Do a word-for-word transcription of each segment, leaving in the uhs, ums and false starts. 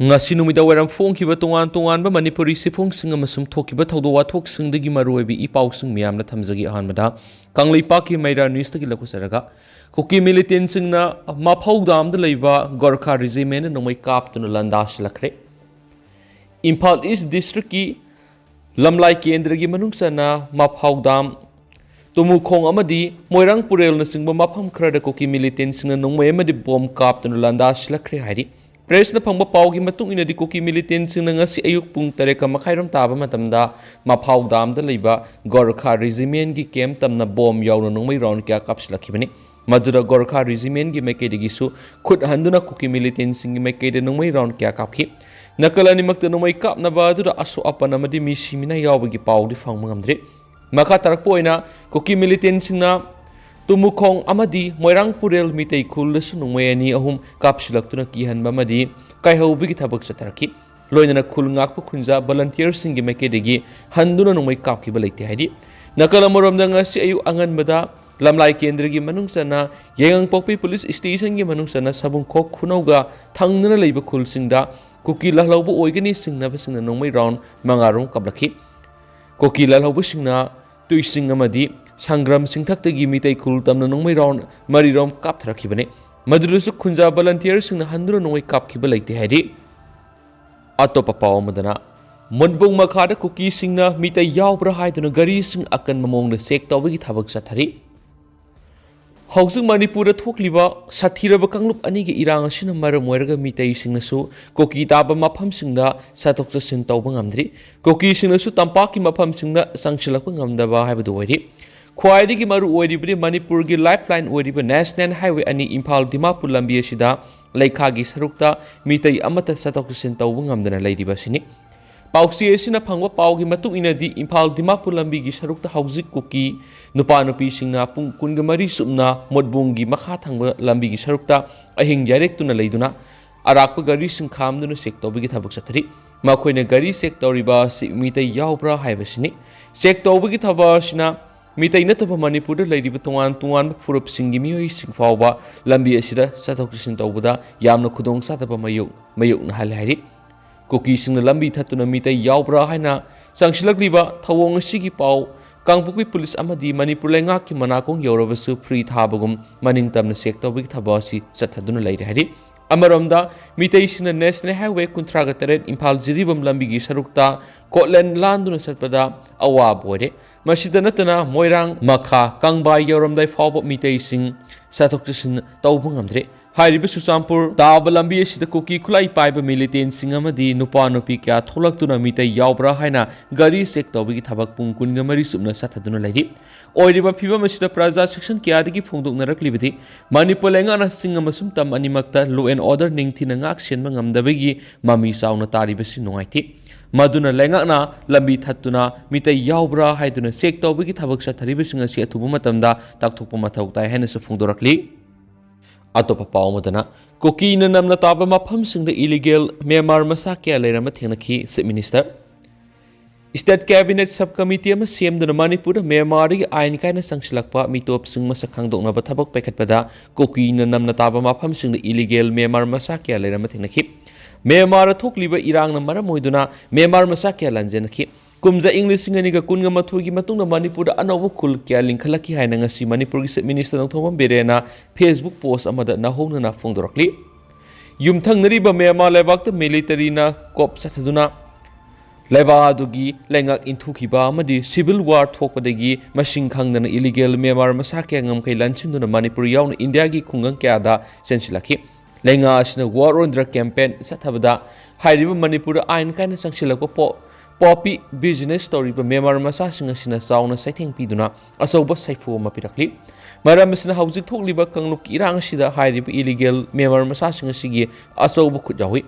ꯉꯁꯤ ꯅꯨꯃꯤꯗꯥꯡ ꯋꯥꯏꯔꯝ ꯐꯣꯡꯈꯤꯕ ꯇꯣꯉꯥꯟ ꯇꯣꯉꯥꯟꯕ ꯃꯅꯤꯄꯨꯔꯤ ꯁꯤꯐꯣꯡꯁꯤꯡ ꯑꯃꯁꯨꯡ ꯊꯣꯛꯈꯤꯕ ꯊꯧꯗꯣꯛ ꯋꯥꯊꯣꯛꯁꯤꯡꯗꯒꯤ ꯃꯔꯨꯑꯣꯏꯕ ꯏ ꯄꯥꯎꯁꯤꯡ ꯃꯌꯥꯝꯅ ꯊꯝꯖꯒꯦ꯫ ꯑꯍꯥꯟꯕꯗ ꯀꯪꯂꯩꯄꯥꯛꯀꯤ ꯃꯩꯔꯥ ꯅ꯭ꯌꯨꯁꯇꯒꯤ ꯂꯧꯈꯠꯆꯔꯒ, ꯀꯨꯀꯤ ꯃꯤꯂꯤꯇꯦꯟꯁꯤꯡꯅ ꯃꯐꯧ ꯗꯥꯝꯗ ꯂꯩꯕ ꯒꯣꯔꯈꯥ ꯔꯤꯖꯤꯃꯦꯟꯗ ꯅꯣꯡꯃꯩ ꯀꯥꯞꯇꯨꯅ ꯂꯥꯟꯗꯥꯁꯤꯜꯂꯛꯈ꯭ꯔꯦ꯫ ꯏꯝꯐꯥꯜ ꯏꯁ ꯗꯤꯁꯇ꯭ꯔꯤꯛꯀꯤ ꯂꯝꯂꯥꯏ ꯀꯦꯟꯗ꯭ꯔꯒꯤ ꯃꯅꯨꯡ ꯆꯟꯅ ꯃꯐꯧ ꯗꯥꯝ, ꯇꯨꯃꯨꯈꯣꯡ ꯑꯃꯗꯤ ꯃꯣꯏꯔꯥꯡ ꯄꯨꯔꯦꯜꯅꯆꯤꯡꯕ ꯃꯐꯝ ꯈꯔꯗ ꯀꯨꯀꯤ ꯃꯤꯂꯤꯇꯦꯟꯁꯤꯡꯅ ꯅꯣꯡꯃꯩ ꯑꯃꯗꯤ ꯕꯣꯝ ꯀꯥꯞꯇꯨꯅ ꯂꯥꯟꯗꯥꯁꯤꯜꯂꯛꯈ꯭ꯔꯦ ꯍꯥꯏꯔꯤ꯫ ꯄ꯭ꯔꯦꯁꯅ ꯐꯪꯕ ꯄꯥꯎꯒꯤ ꯃꯇꯨꯡ ꯏꯟꯅꯗꯤ, ꯀꯨꯀꯤ ꯃꯤꯂꯤꯇꯦꯟꯁꯤꯡꯅ ꯉꯁꯤ ꯑꯌꯨꯛ ꯄꯨꯡ ꯇꯔꯦꯠꯀ ꯃꯈꯥꯏꯔꯣꯝ ꯇꯥꯕ ꯃꯇꯝꯗ ꯃꯐꯧ ꯗꯥꯝꯗ ꯂꯩꯕ ꯒꯣꯔꯈꯥ ꯔꯤꯖꯤꯃꯦꯟꯒꯤ ꯀꯦꯝꯞ ꯇꯝꯅ ꯕꯣꯝ ꯌꯥꯎꯅ ꯅꯣꯡꯃꯩ ꯔꯥꯎꯟ ꯀꯌꯥ ꯀꯥꯞꯁꯤꯜꯂꯛꯈꯤꯕꯅꯤ꯫ ꯃꯗꯨꯗ ꯒꯣꯔꯈꯥ ꯔꯤꯖꯤꯃꯦꯟꯒꯤ ꯃꯥꯏꯀꯩꯗꯒꯤꯁꯨ ꯈꯨꯠ ꯍꯟꯗꯨꯅ ꯀꯨꯀꯤ ꯃꯤꯂꯤꯇꯦꯟꯁꯤꯡꯒꯤ ꯃꯥꯏꯀꯩꯗ ꯅꯣꯡꯃꯩ ꯔꯥꯎꯟ ꯀꯌꯥ ꯀꯥꯞꯈꯤ꯫ ꯅꯥꯀꯜ ꯑꯅꯤꯃꯛꯇ ꯅꯣꯡꯃꯩ ꯀꯥꯞꯅꯕ ꯑꯗꯨꯗ ꯑꯁꯣꯛ ꯑꯄꯟ ꯑꯃꯗꯤ ꯃꯤ ꯁꯤꯃꯤꯅꯥ ꯌꯥꯎꯕꯒꯤ ꯄꯥꯎꯗꯤ ꯐꯪꯕ ꯉꯝꯗ꯭ꯔꯤ꯫ ꯃꯈꯥ ꯇꯥꯔꯛꯄ ꯑꯣꯏꯅ, ꯀꯨꯀꯤ ꯃꯤꯂꯤꯇꯦꯟꯁꯤꯡꯅ ꯇꯨꯃꯨꯈꯣꯡ ꯑꯃꯗꯤ ꯃꯣꯏꯔꯥꯡ ꯄꯨꯔꯦꯜ ꯃꯤꯇꯩ ꯈꯨꯜꯗꯁꯨ ꯅꯣꯡꯃꯩ ꯑꯅꯤ ꯑꯍꯨꯝ ꯀꯥꯞꯁꯤꯜꯂꯛꯇꯨꯅ ꯀꯤꯍꯟꯕ ꯑꯃꯗꯤ ꯀꯥꯏꯍꯧꯕꯒꯤ ꯊꯕꯛ ꯆꯠꯊꯔꯛꯈꯤ꯫ ꯂꯣꯏꯅꯅ ꯈꯨꯜ ꯉꯥꯛꯄ ꯈꯨꯟꯖꯥ ꯚꯣꯂꯟꯇꯤꯌꯔꯁꯤꯡꯒꯤ ꯃꯥꯏꯀꯩꯗꯒꯤ ꯍꯟꯗꯨꯅ ꯅꯣꯡꯃꯩ ꯀꯥꯞꯈꯤꯕ ꯂꯩꯇꯦ ꯍꯥꯏꯔꯤ꯫ ꯅꯥꯀꯜ ꯑꯃꯔꯣꯝꯗ, ꯉꯁꯤ ꯑꯌꯨꯛ ꯑꯉꯟꯕꯗ ꯂꯝꯂꯥꯏ ꯀꯦꯟꯗ꯭ꯔꯒꯤ ꯃꯅꯨꯡ ꯆꯟꯅ ꯌꯥꯏꯉꯪꯄꯣꯛꯄꯤ ꯄꯨꯂꯤꯁ ꯁ꯭ꯇꯦꯁꯟꯒꯤ ꯃꯅꯨꯡ ꯆꯟꯅ ꯁꯕꯨꯡꯈꯣꯛ ꯈꯨꯅꯧꯒ ꯊꯪꯅꯅ ꯂꯩꯕ ꯈꯨꯜꯁꯤꯡꯗ ꯀꯨꯀꯤ ꯂꯥꯜꯍꯧꯕ ꯑꯣꯏꯒꯅꯤ ꯆꯤꯡꯅꯕꯁꯤꯡꯅ ꯅꯣꯡꯃꯩ ꯔꯥꯎꯟ ꯃꯉꯥꯔꯣꯝ ꯀꯥꯞꯂꯛꯈꯤ꯫ ꯀꯨꯀꯤ ꯂꯥꯜꯍꯧꯕꯁꯤꯡꯅ ꯇꯨꯏꯁꯤꯡ ꯑꯃꯗꯤ ꯁꯪꯒ꯭ꯔꯝ ꯆꯤꯡꯊꯛꯇꯒꯤ ꯃꯤꯇꯩ ꯈꯨꯜ ꯇꯝꯅ ꯅꯣꯡꯃꯩ ꯔꯥꯎꯟ ꯃꯔꯤꯔꯣꯝ ꯀꯥꯞꯊꯔꯛꯈꯤꯕꯅꯤ꯫ ꯃꯗꯨꯗꯁꯨ ꯈꯨꯟꯖꯥ ꯚꯣꯂꯟꯇꯤꯌꯔꯁꯤꯡꯅ ꯍꯟꯗꯨꯅ ꯅꯣꯡꯃꯩ ꯀꯥꯞꯈꯤꯕ ꯂꯩꯇꯦ ꯍꯥꯏꯔꯤ꯫ ꯑꯇꯣꯞꯄ ꯄꯥꯎ ꯑꯃꯗꯅ, ꯃꯨꯠꯕꯨꯡ ꯃꯈꯥꯗ ꯀꯨꯀꯤꯁꯤꯡꯅ ꯃꯤꯇꯩ ꯌꯥꯎꯕ꯭ꯔꯥ ꯍꯥꯏꯗꯨꯅ ꯒꯥꯔꯤꯁꯤꯡ ꯑꯀꯟꯕ ꯃꯑꯣꯡꯗ ꯆꯦꯛ ꯇꯧꯕꯒꯤ ꯊꯕꯛ ꯆꯠꯊꯔꯤ꯫ ꯍꯧꯖꯤꯛ ꯃꯅꯤꯄꯨꯔꯗ ꯊꯣꯛꯂꯤꯕ ꯁꯥꯊꯤꯔꯕ ꯀꯥꯡꯂꯨꯞ ꯑꯅꯤꯒꯤ ꯏꯔꯥꯡ ꯑꯁꯤꯅ ꯃꯔꯝ ꯑꯣꯏꯔꯒ ꯃꯤꯇꯩꯁꯤꯡꯅꯁꯨ ꯀꯨꯀꯤ ꯇꯥꯕ ꯃꯐꯝꯁꯤꯡꯗ ꯆꯠꯊꯣꯛ ꯆꯠꯁꯤꯟ ꯇꯧꯕ ꯉꯝꯗ꯭ꯔꯤ꯫ ꯀꯨꯀꯤꯁꯤꯡꯅꯁꯨ ꯇꯝꯄꯥꯛꯀꯤ ꯃꯐꯝꯁꯤꯡꯗ ꯆꯪꯁꯤꯜꯂꯛꯄ ꯉꯝꯗꯕ ꯍꯥꯏꯕꯗꯨ ꯑꯣꯏꯔꯤ꯫ ꯈ꯭ꯋꯥꯏꯗꯒꯤ ꯃꯔꯨ ꯑꯣꯏꯔꯤꯕꯗꯤ ꯃꯅꯤꯄꯨꯔꯒꯤ ꯂꯥꯏꯐ ꯂꯥꯏꯟ ꯑꯣꯏꯔꯤꯕ ꯅꯦꯁꯅꯦꯜ ꯍꯥꯏꯋꯦ ꯑꯅꯤ ꯏꯝꯐꯥꯜ ꯗꯤꯃꯥꯄꯨꯔ ꯂꯝꯕꯤ ꯑꯁꯤꯗ ꯂꯩꯈꯥꯒꯤ ꯁꯔꯨꯛꯇ ꯃꯤꯇꯩ ꯑꯃꯠꯇ ꯆꯠꯊꯣꯛ ꯆꯠꯁꯤꯟ ꯇꯧꯕ ꯉꯝꯗꯅ ꯂꯩꯔꯤꯕ ꯑꯁꯤꯅꯤ꯫ ꯄꯥꯎꯆꯦ ꯑꯁꯤꯅ ꯐꯪꯕ ꯄꯥꯎꯒꯤ ꯃꯇꯨꯡ ꯏꯟꯅꯗꯤ, ꯏꯝꯐꯥꯜ ꯗꯤꯃꯥꯄꯨꯔ ꯂꯝꯕꯤꯒꯤ ꯁꯔꯨꯛꯇ ꯍꯧꯖꯤꯛ ꯀꯨꯀꯤ ꯅꯨꯄꯥ ꯅꯨꯄꯤꯁꯤꯡꯅ ꯄꯨꯡ ꯀꯨꯟꯒ ꯃꯔꯤ ꯆꯨꯞꯅ ꯃꯨꯠꯕꯨꯡꯒꯤ ꯃꯈꯥ ꯊꯪꯕ ꯂꯝꯕꯤꯒꯤ ꯁꯔꯨꯛꯇ ꯑꯍꯤꯡ ꯌꯥꯔꯦꯛꯇꯨꯅ ꯂꯩꯗꯨꯅ ꯑꯔꯥꯛꯄ ꯒꯥꯔꯤꯁꯤꯡ ꯈꯥꯝꯗꯨꯅ ꯆꯦꯛ ꯇꯧꯕꯒꯤ ꯊꯕꯛ ꯆꯠꯊꯔꯤ꯫ ꯃꯈꯣꯏꯅ ꯒꯥꯔꯤ ꯆꯦꯛ ꯇꯧꯔꯤꯕ ꯑꯁꯤ ꯃꯤꯇꯩ ꯌꯥꯎꯕ꯭ꯔꯥ ꯍꯥꯏꯕꯁꯤꯅꯤ꯫ ꯆꯦꯛ ꯇꯧꯕꯒꯤ ꯊꯕꯛ ꯑꯁꯤꯅ ꯃꯤꯇꯩ ꯅꯠꯇꯕ ꯃꯅꯤꯄꯨꯔꯗ ꯂꯩꯔꯤꯕ ꯇꯣꯉꯥꯟ ꯇꯣꯉꯥꯟꯕ ꯐꯨꯔꯨꯞꯁꯤꯡꯒꯤ ꯃꯤꯑꯣꯏꯁꯤꯡ ꯐꯥꯎꯕ ꯂꯝꯕꯤ ꯑꯁꯤꯗ ꯆꯠꯊꯣꯛ ꯆꯠꯁꯤꯟ ꯇꯧꯕꯗ ꯌꯥꯝꯅ ꯈꯨꯗꯣꯡ ꯆꯥꯗꯕ ꯃꯥꯌꯣꯛ-, ꯃꯥꯌꯣꯛꯅꯍꯜꯂꯦ ꯍꯥꯏꯔꯤ꯫ ꯀꯨꯀꯤꯁꯤꯡꯅ ꯂꯝꯕꯤ ꯊꯠꯇꯨꯅ ꯃꯤꯇꯩ ꯌꯥꯎꯕ꯭ꯔꯥ ꯍꯥꯏꯅ ꯆꯪꯁꯤꯜꯂꯛꯂꯤꯕ ꯊꯧꯑꯣꯡ ꯑꯁꯤꯒꯤ ꯄꯥꯎ ꯀꯥꯡꯄꯣꯛꯄꯤ ꯄꯨꯂꯤꯁ ꯑꯃꯗꯤ ꯃꯅꯤꯄꯨꯔ ꯂꯩꯉꯥꯛꯀꯤ ꯃꯅꯥꯀꯣꯡ ꯌꯧꯔꯕꯁꯨ ꯐ꯭ꯔꯤ ꯊꯥꯕꯒꯨꯝ ꯃꯅꯤꯡ ꯇꯝꯅ ꯆꯦꯛ ꯇꯧꯕꯒꯤ ꯊꯕꯛ ꯑꯁꯤ ꯆꯠꯊꯗꯨꯅ ꯂꯩꯔꯦ ꯍꯥꯏꯔꯤ꯫ ꯑꯃꯔꯣꯝꯗ ꯃꯤꯇꯩꯁꯤꯡꯅ ꯅꯦꯁꯅꯦꯜ ꯍꯥꯏꯋꯦ ꯀꯨꯟꯊ꯭ꯔꯥꯒ ꯇꯔꯦꯠ ꯏꯝꯐꯥꯜ ꯖꯤꯔꯤꯕꯥꯝ ꯂꯝꯕꯤꯒꯤ ꯁꯔꯨꯛꯇ ꯀꯣꯠꯂꯦꯟ ꯂꯥꯟꯗꯨꯅ ꯆꯠꯄꯗ ꯑꯋꯥꯕ ꯑꯣꯏꯔꯦ꯫ ꯃꯁꯤꯗ ꯅꯠꯇꯅ ꯃꯣꯏꯔꯥꯡ, ꯃꯈꯥ, ꯀꯪꯕꯥꯏ ꯌꯧꯔꯝꯗꯥꯏ ꯐꯥꯎꯕ ꯃꯤꯇꯩꯁꯤꯡ ꯆꯠꯊꯣꯛ ꯆꯠꯁꯤꯟ ꯇꯧꯕ ꯉꯝꯗ꯭ꯔꯦ꯫ ꯍꯥꯏꯔꯤꯕ ꯆꯨꯔꯆꯥꯟꯄꯨꯔ ꯇꯥꯕ ꯂꯝꯕꯤ ꯑꯁꯤꯗ ꯀꯨꯀꯤ ꯈꯨꯠꯂꯥꯏ ꯄꯥꯏꯕ ꯃꯤꯂꯤꯇꯦꯟꯁꯤꯡ ꯑꯃꯗꯤ ꯅꯨꯄꯥ ꯅꯨꯄꯤ ꯀꯌꯥ ꯊꯣꯛꯂꯛꯇꯨꯅ ꯃꯤꯇꯩ ꯌꯥꯎꯕ꯭ꯔꯥ ꯍꯥꯏꯅ ꯒꯥꯔꯤ ꯆꯦꯛ ꯇꯧꯕꯒꯤ ꯊꯕꯛ ꯄꯨꯡ ꯀꯨꯟꯒ ꯃꯔꯤ ꯆꯨꯞꯅ ꯆꯠꯊꯗꯨꯅ ꯂꯩꯔꯤ꯫ ꯑꯣꯏꯔꯤꯕ ꯐꯤꯕꯝ ꯑꯁꯤꯗ ꯄ꯭ꯔꯖꯥ ꯁꯦꯛꯁꯟ ꯀꯌꯥꯗꯒꯤ ꯐꯣꯡꯗꯣꯛꯅꯔꯛꯂꯤꯕꯗꯤ ꯃꯅꯤꯄꯨꯔ ꯂꯩꯉꯥꯛꯅ ꯆꯤꯡ ꯑꯃꯁꯨꯡ ꯇꯝ ꯑꯅꯤꯃꯛꯇ law and order ꯅꯤꯡꯊꯤꯅ ꯉꯥꯛ ꯁꯦꯟꯕ ꯉꯝꯗꯕꯒꯤ ꯃꯃꯤ ꯆꯥꯎꯅ ꯇꯥꯔꯤꯕꯁꯤ ꯅꯨꯡꯉꯥꯏꯇꯦ꯫ ꯃꯗꯨꯅ ꯂꯩꯉꯥꯛꯅ ꯂꯝꯕꯤ ꯊꯠꯇꯨꯅ ꯃꯤꯇꯩ ꯌꯥꯎꯕ꯭ꯔꯥ ꯍꯥꯏꯗꯨꯅ ꯆꯦꯛ ꯇꯧꯕꯒꯤ ꯊꯕꯛ ꯆꯠꯊꯔꯤꯕꯁꯤꯡ ꯑꯁꯤ ꯑꯊꯨꯕ ꯃꯇꯝꯗ ꯇꯥꯛꯊꯣꯛꯄ ꯃꯊꯧ ꯇꯥꯏ ꯍꯥꯏꯅꯁꯨ ꯐꯣꯡꯗꯣꯔꯛꯂꯤ꯫ ꯑꯇꯣꯞꯄ ꯄꯥꯎ ꯑꯃꯗꯅ, ꯀꯨꯀꯤꯅ ꯅꯝꯅ ꯇꯥꯕ ꯃꯐꯝꯁꯤꯡꯗ ꯏꯂꯤꯒꯦꯜ ꯃ꯭ꯌꯥꯟꯃꯥꯔ ꯃꯆꯥ ꯀꯌꯥ ꯂꯩꯔꯝꯕ ꯊꯦꯡꯅꯈꯤ, chief minister. State cabinet sub committee ꯑꯃ ꯁꯦꯝꯗꯨꯅ ꯃꯅꯤꯄꯨꯔꯗ ꯃ꯭ꯌꯥꯟꯃꯥꯔꯗꯒꯤ ꯑꯥꯏꯟ ꯀꯥꯏꯅ ꯆꯪꯁꯤꯜꯂꯛꯄ ꯃꯤꯇꯣꯞꯁꯤꯡ ꯃꯁꯛ ꯈꯪꯗꯣꯛꯅꯕ ꯊꯕꯛ ꯄꯥꯏꯈꯠꯄꯗ ꯀꯨꯀꯤꯅ ꯅꯝꯅ ꯇꯥꯕ ꯃꯐꯝꯁꯤꯡꯗ ꯏꯂꯤꯒꯦꯜ ꯃ꯭ꯌꯥꯟꯃꯥꯔ ꯃꯆꯥ ꯀꯌꯥ ꯂꯩꯔꯝꯕ ꯊꯦꯡꯅꯈꯤ꯫ ꯃ꯭ꯌꯥꯟꯃꯥꯔꯗ ꯊꯣꯛꯂꯤꯕ ꯏꯔꯥꯡꯅ ꯃꯔꯝ ꯑꯣꯏꯗꯨꯅ ꯃ꯭ꯌꯥꯟꯃꯥꯔ ꯃꯆꯥ ꯀꯌꯥ ꯂꯥꯟꯖꯦꯟꯅꯈꯤ꯫ ꯀꯨꯝꯖꯥ ꯏꯪ ꯂꯤꯁꯤꯡ ꯑꯅꯤꯒ ꯀꯨꯟꯒ ꯃꯥꯊꯣꯏꯒꯤ ꯃꯇꯨꯡꯗ ꯃꯅꯤꯄꯨꯔꯗ ꯑꯅꯧꯕ ꯈꯨꯜ ꯀꯌꯥ ꯂꯤꯡꯈꯠꯂꯛꯈꯤ ꯍꯥꯏꯅ ꯉꯁꯤ ꯃꯅꯤꯄꯨꯔꯒꯤ ꯆꯤꯐ ꯃꯤꯅꯤꯁꯇꯔ ꯅꯣꯡꯊꯣꯝꯕꯝ ꯕꯤꯔꯦꯟꯅ ꯐꯦꯁꯕꯨꯛ ꯄꯣꯁ ꯑꯃꯗ ꯅꯧꯍꯧꯅꯅ ꯐꯣꯡꯗꯣꯔꯛꯂꯤ꯫ ꯌꯨꯝꯊꯪꯅꯔꯤꯕ ꯃ꯭ꯌꯥꯟꯃꯥꯔ ꯂꯩꯕꯥꯛꯇ ꯃꯤꯂꯤꯇꯔꯤꯅ ꯀꯣꯞ ꯆꯠꯊꯗꯨꯅ ꯂꯩꯕꯥꯛ ꯑꯗꯨꯒꯤ ꯂꯩꯉꯥꯛ ꯏꯟꯊꯨꯈꯤꯕ ꯑꯃꯗꯤ ꯁꯤꯚꯤꯜ ꯋꯥꯔ ꯊꯣꯛꯄꯗꯒꯤ ꯃꯁꯤꯡ ꯈꯪꯗꯅ ꯏꯂꯤꯒꯦꯜ ꯃ꯭ꯌꯥꯟꯃꯥꯔ ꯃꯆꯥ ꯀꯌꯥ ꯉꯝꯈꯩ ꯂꯥꯟꯁꯤꯟꯗꯨꯅ ꯃꯅꯤꯄꯨꯔ ꯌꯥꯎꯅ ꯏꯟꯗꯤꯌꯥꯒꯤ ꯈꯨꯡꯒꯪ ꯀꯌꯥꯗ ꯆꯦꯟꯁꯤꯜꯂꯛꯈꯤ꯫ ꯂꯩꯉꯥꯛ ꯑꯁꯤꯅ War on Drug campaign ꯆꯠꯊꯕꯗ ꯍꯥꯏꯔꯤꯕ ꯃꯅꯤꯄꯨꯔꯗ ꯑꯥꯏꯟ ꯀꯥꯏꯅ ꯆꯪꯁꯤꯜꯂꯛꯄ ꯄꯣ-, ꯄꯣꯄꯤ ꯕꯤꯖꯤꯅꯦꯁ ꯇꯧꯔꯤꯕ ꯃ꯭ꯌꯥꯟꯃꯥꯔ ꯃꯆꯥꯁꯤꯡ ꯑꯁꯤꯅ ꯆꯥꯎꯅ ꯆꯩꯊꯦꯡ ꯄꯤꯗꯨꯅ ꯑꯆꯧꯕ ꯁꯥꯐꯨ ꯑꯃ ꯄꯤꯔꯛꯂꯤ꯫ ꯃꯔꯝ ꯑꯁꯤꯅ ꯍꯧꯖꯤꯛ ꯊꯣꯛꯂꯤꯕ ꯀꯥꯡꯂꯨꯞꯀꯤ ꯏꯔꯥꯡ ꯑꯁꯤꯗ ꯍꯥꯏꯔꯤꯕ ꯏꯂꯤꯒꯦꯜ ꯃ꯭ꯌꯥꯟꯃꯥꯔ ꯃꯆꯥꯁꯤꯡ ꯑꯁꯤꯒꯤ ꯑꯆꯧꯕ ꯈꯨꯠ ꯌꯥꯎꯏ꯫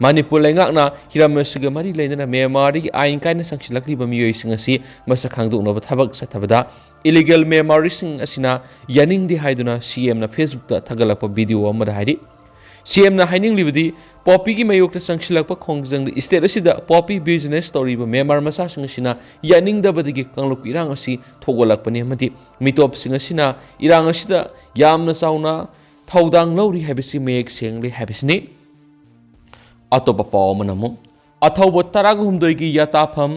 ꯃꯅꯤꯄꯨꯔ ꯂꯩꯉꯥꯛꯅ ꯍꯤꯔꯝ ꯑꯁꯤꯒ ꯃꯔꯤ ꯂꯩꯅꯅ ꯃ꯭ꯌꯥꯟꯃꯥꯔꯗꯒꯤ ꯑꯥꯏꯟ ꯀꯥꯏꯅ ꯆꯪꯁꯤꯜꯂꯛꯂꯤꯕ ꯃꯤꯑꯣꯏꯁꯤꯡ ꯑꯁꯤ ꯃꯁꯛ ꯈꯪꯗꯣꯛꯅꯕ ꯊꯕꯛ ꯆꯠꯊꯕꯗ ꯏꯂꯤꯒꯦꯜ ꯃ꯭ꯌꯥꯟꯃꯥꯔꯤꯁꯤꯡ ꯑꯁꯤꯅ ꯌꯥꯅꯤꯡꯗꯦ ꯍꯥꯏꯗꯨꯅ ꯁꯤꯑꯦꯝꯅ ꯐꯦꯁꯕꯨꯛꯇ ꯊꯥꯒꯠꯂꯛꯄ ꯚꯤꯗꯤꯑꯣ ꯑꯃꯗ ꯍꯥꯏꯔꯤ꯫ ꯁꯤꯑꯦꯝꯅ ꯍꯥꯏꯅꯤꯡꯂꯤꯕꯗꯤ ꯄꯣꯄꯤꯒꯤ ꯃꯥꯌꯣꯛꯇ ꯆꯪꯁꯤꯜꯂꯛꯄ ꯈꯣꯡꯖꯪꯗ state ꯑꯁꯤꯗ ꯄꯣꯄꯤ business ꯇꯧꯔꯤꯕ ꯃ꯭ꯌꯥꯟꯃꯥꯔ ꯃꯆꯥꯁꯤꯡ ꯑꯁꯤꯅ ꯌꯥꯅꯤꯡꯗꯕꯗꯒꯤ ꯀꯥꯡꯂꯨꯞꯀꯤ ꯏꯔꯥꯡ ꯑꯁꯤ ꯊꯣꯛꯒꯠꯂꯛꯄꯅꯤ ꯑꯃꯗꯤ ꯃꯤꯇꯣꯞꯁꯤꯡ ꯑꯁꯤꯅ ꯏꯔꯥꯡ ꯑꯁꯤꯗ ꯌꯥꯝꯅ ꯆꯥꯎꯅ ꯊꯧꯗꯥꯡ ꯂꯧꯔꯤ ꯍꯥꯏꯕꯁꯤ ꯃꯌꯦꯛ ꯁꯦꯡꯂꯦ ꯍꯥꯏꯕꯁꯤꯅꯤ꯫ ꯑꯇꯣꯞꯄ ꯄꯥꯎ ꯑꯃꯅ ꯑꯃꯨꯛ ꯑꯊꯧꯕ ꯇꯔꯥꯒ ꯍꯨꯝꯗꯣꯏꯒꯤ ꯌꯥꯇꯥꯐꯝ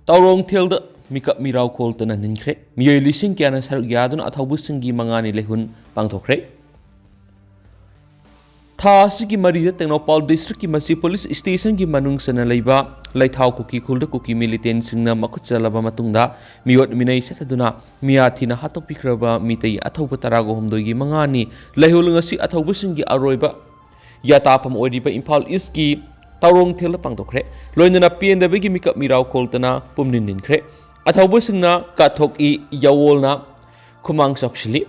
ꯇꯧꯔꯣꯡꯊꯦꯜꯗ ꯃꯤꯀꯞ ꯃꯤꯔꯥꯎ ꯈꯣꯜꯇꯅ ꯅꯤꯟꯈ꯭ꯔꯦ꯫ ꯃꯤꯑꯣꯏ ꯂꯤꯁꯤꯡ ꯀꯌꯥꯅ ꯁꯔꯨꯛ ꯌꯥꯗꯨꯅ ꯑꯊꯧꯕꯁꯤꯡꯒꯤ ꯃꯉꯥꯅꯤ ꯂꯩꯍꯨꯜ ꯄꯥꯡꯊꯣꯛꯈ꯭ꯔꯦ꯫ ꯊꯥ ꯑꯁꯤꯒꯤ ꯃꯔꯤꯗ ꯇꯦꯡꯅꯧꯄꯥꯜ districtꯀꯤ ꯃꯁꯤ police stationꯒꯤ ꯃꯅꯨꯡ ꯆꯟꯅ ꯂꯩꯕ ꯂꯩꯊꯥꯎ ꯀꯨꯀꯤ ꯈꯨꯜꯗ ꯀꯨꯀꯤ militantꯁꯤꯡꯅ ꯃꯈꯨꯠ ꯆꯜꯂꯕ ꯃꯇꯨꯡꯗ ꯃꯤꯑꯣꯠ ꯃꯤꯅꯩ ꯆꯠꯊꯗꯨꯅ ꯃꯤꯌꯥ ꯊꯤꯅ ꯍꯥꯠꯇꯣꯛꯄꯤꯈ꯭ꯔꯕ ꯃꯤꯇꯩ ꯑꯊꯧꯕ ꯇꯔꯥꯒ ꯍꯨꯝꯗꯣꯏꯒꯤ ꯃꯉꯥꯅꯤ ꯂꯩꯍꯨꯜ ꯉꯁꯤ ꯑꯊꯧꯕꯁꯤꯡꯒꯤ ꯑꯔꯣꯏꯕ ꯌꯥꯇꯥꯐꯝ ꯑꯣꯏꯔꯤꯕ ꯏꯝꯐꯥꯜ Eastꯀꯤ ꯇꯧꯔꯣꯡꯊꯦꯜꯗ ꯄꯥꯡꯊꯣꯛꯈ꯭ꯔꯦ꯫ ꯂꯣꯏꯅꯅ ꯄꯦꯟꯗꯕꯒꯤ ꯃꯤꯀꯞ ꯃꯤꯔꯥꯎ ꯈꯣꯜꯇꯅ ꯄꯨꯝꯅꯤꯟ ꯅꯤꯟꯈ꯭ꯔꯦ꯫ ꯑꯊꯧꯕꯁꯤꯡꯅ ꯀꯥꯊꯣꯛꯏ ꯌꯥꯋꯣꯜꯅ ꯈꯨꯃꯥꯡ ꯆꯥꯎꯁꯤꯜꯂꯤ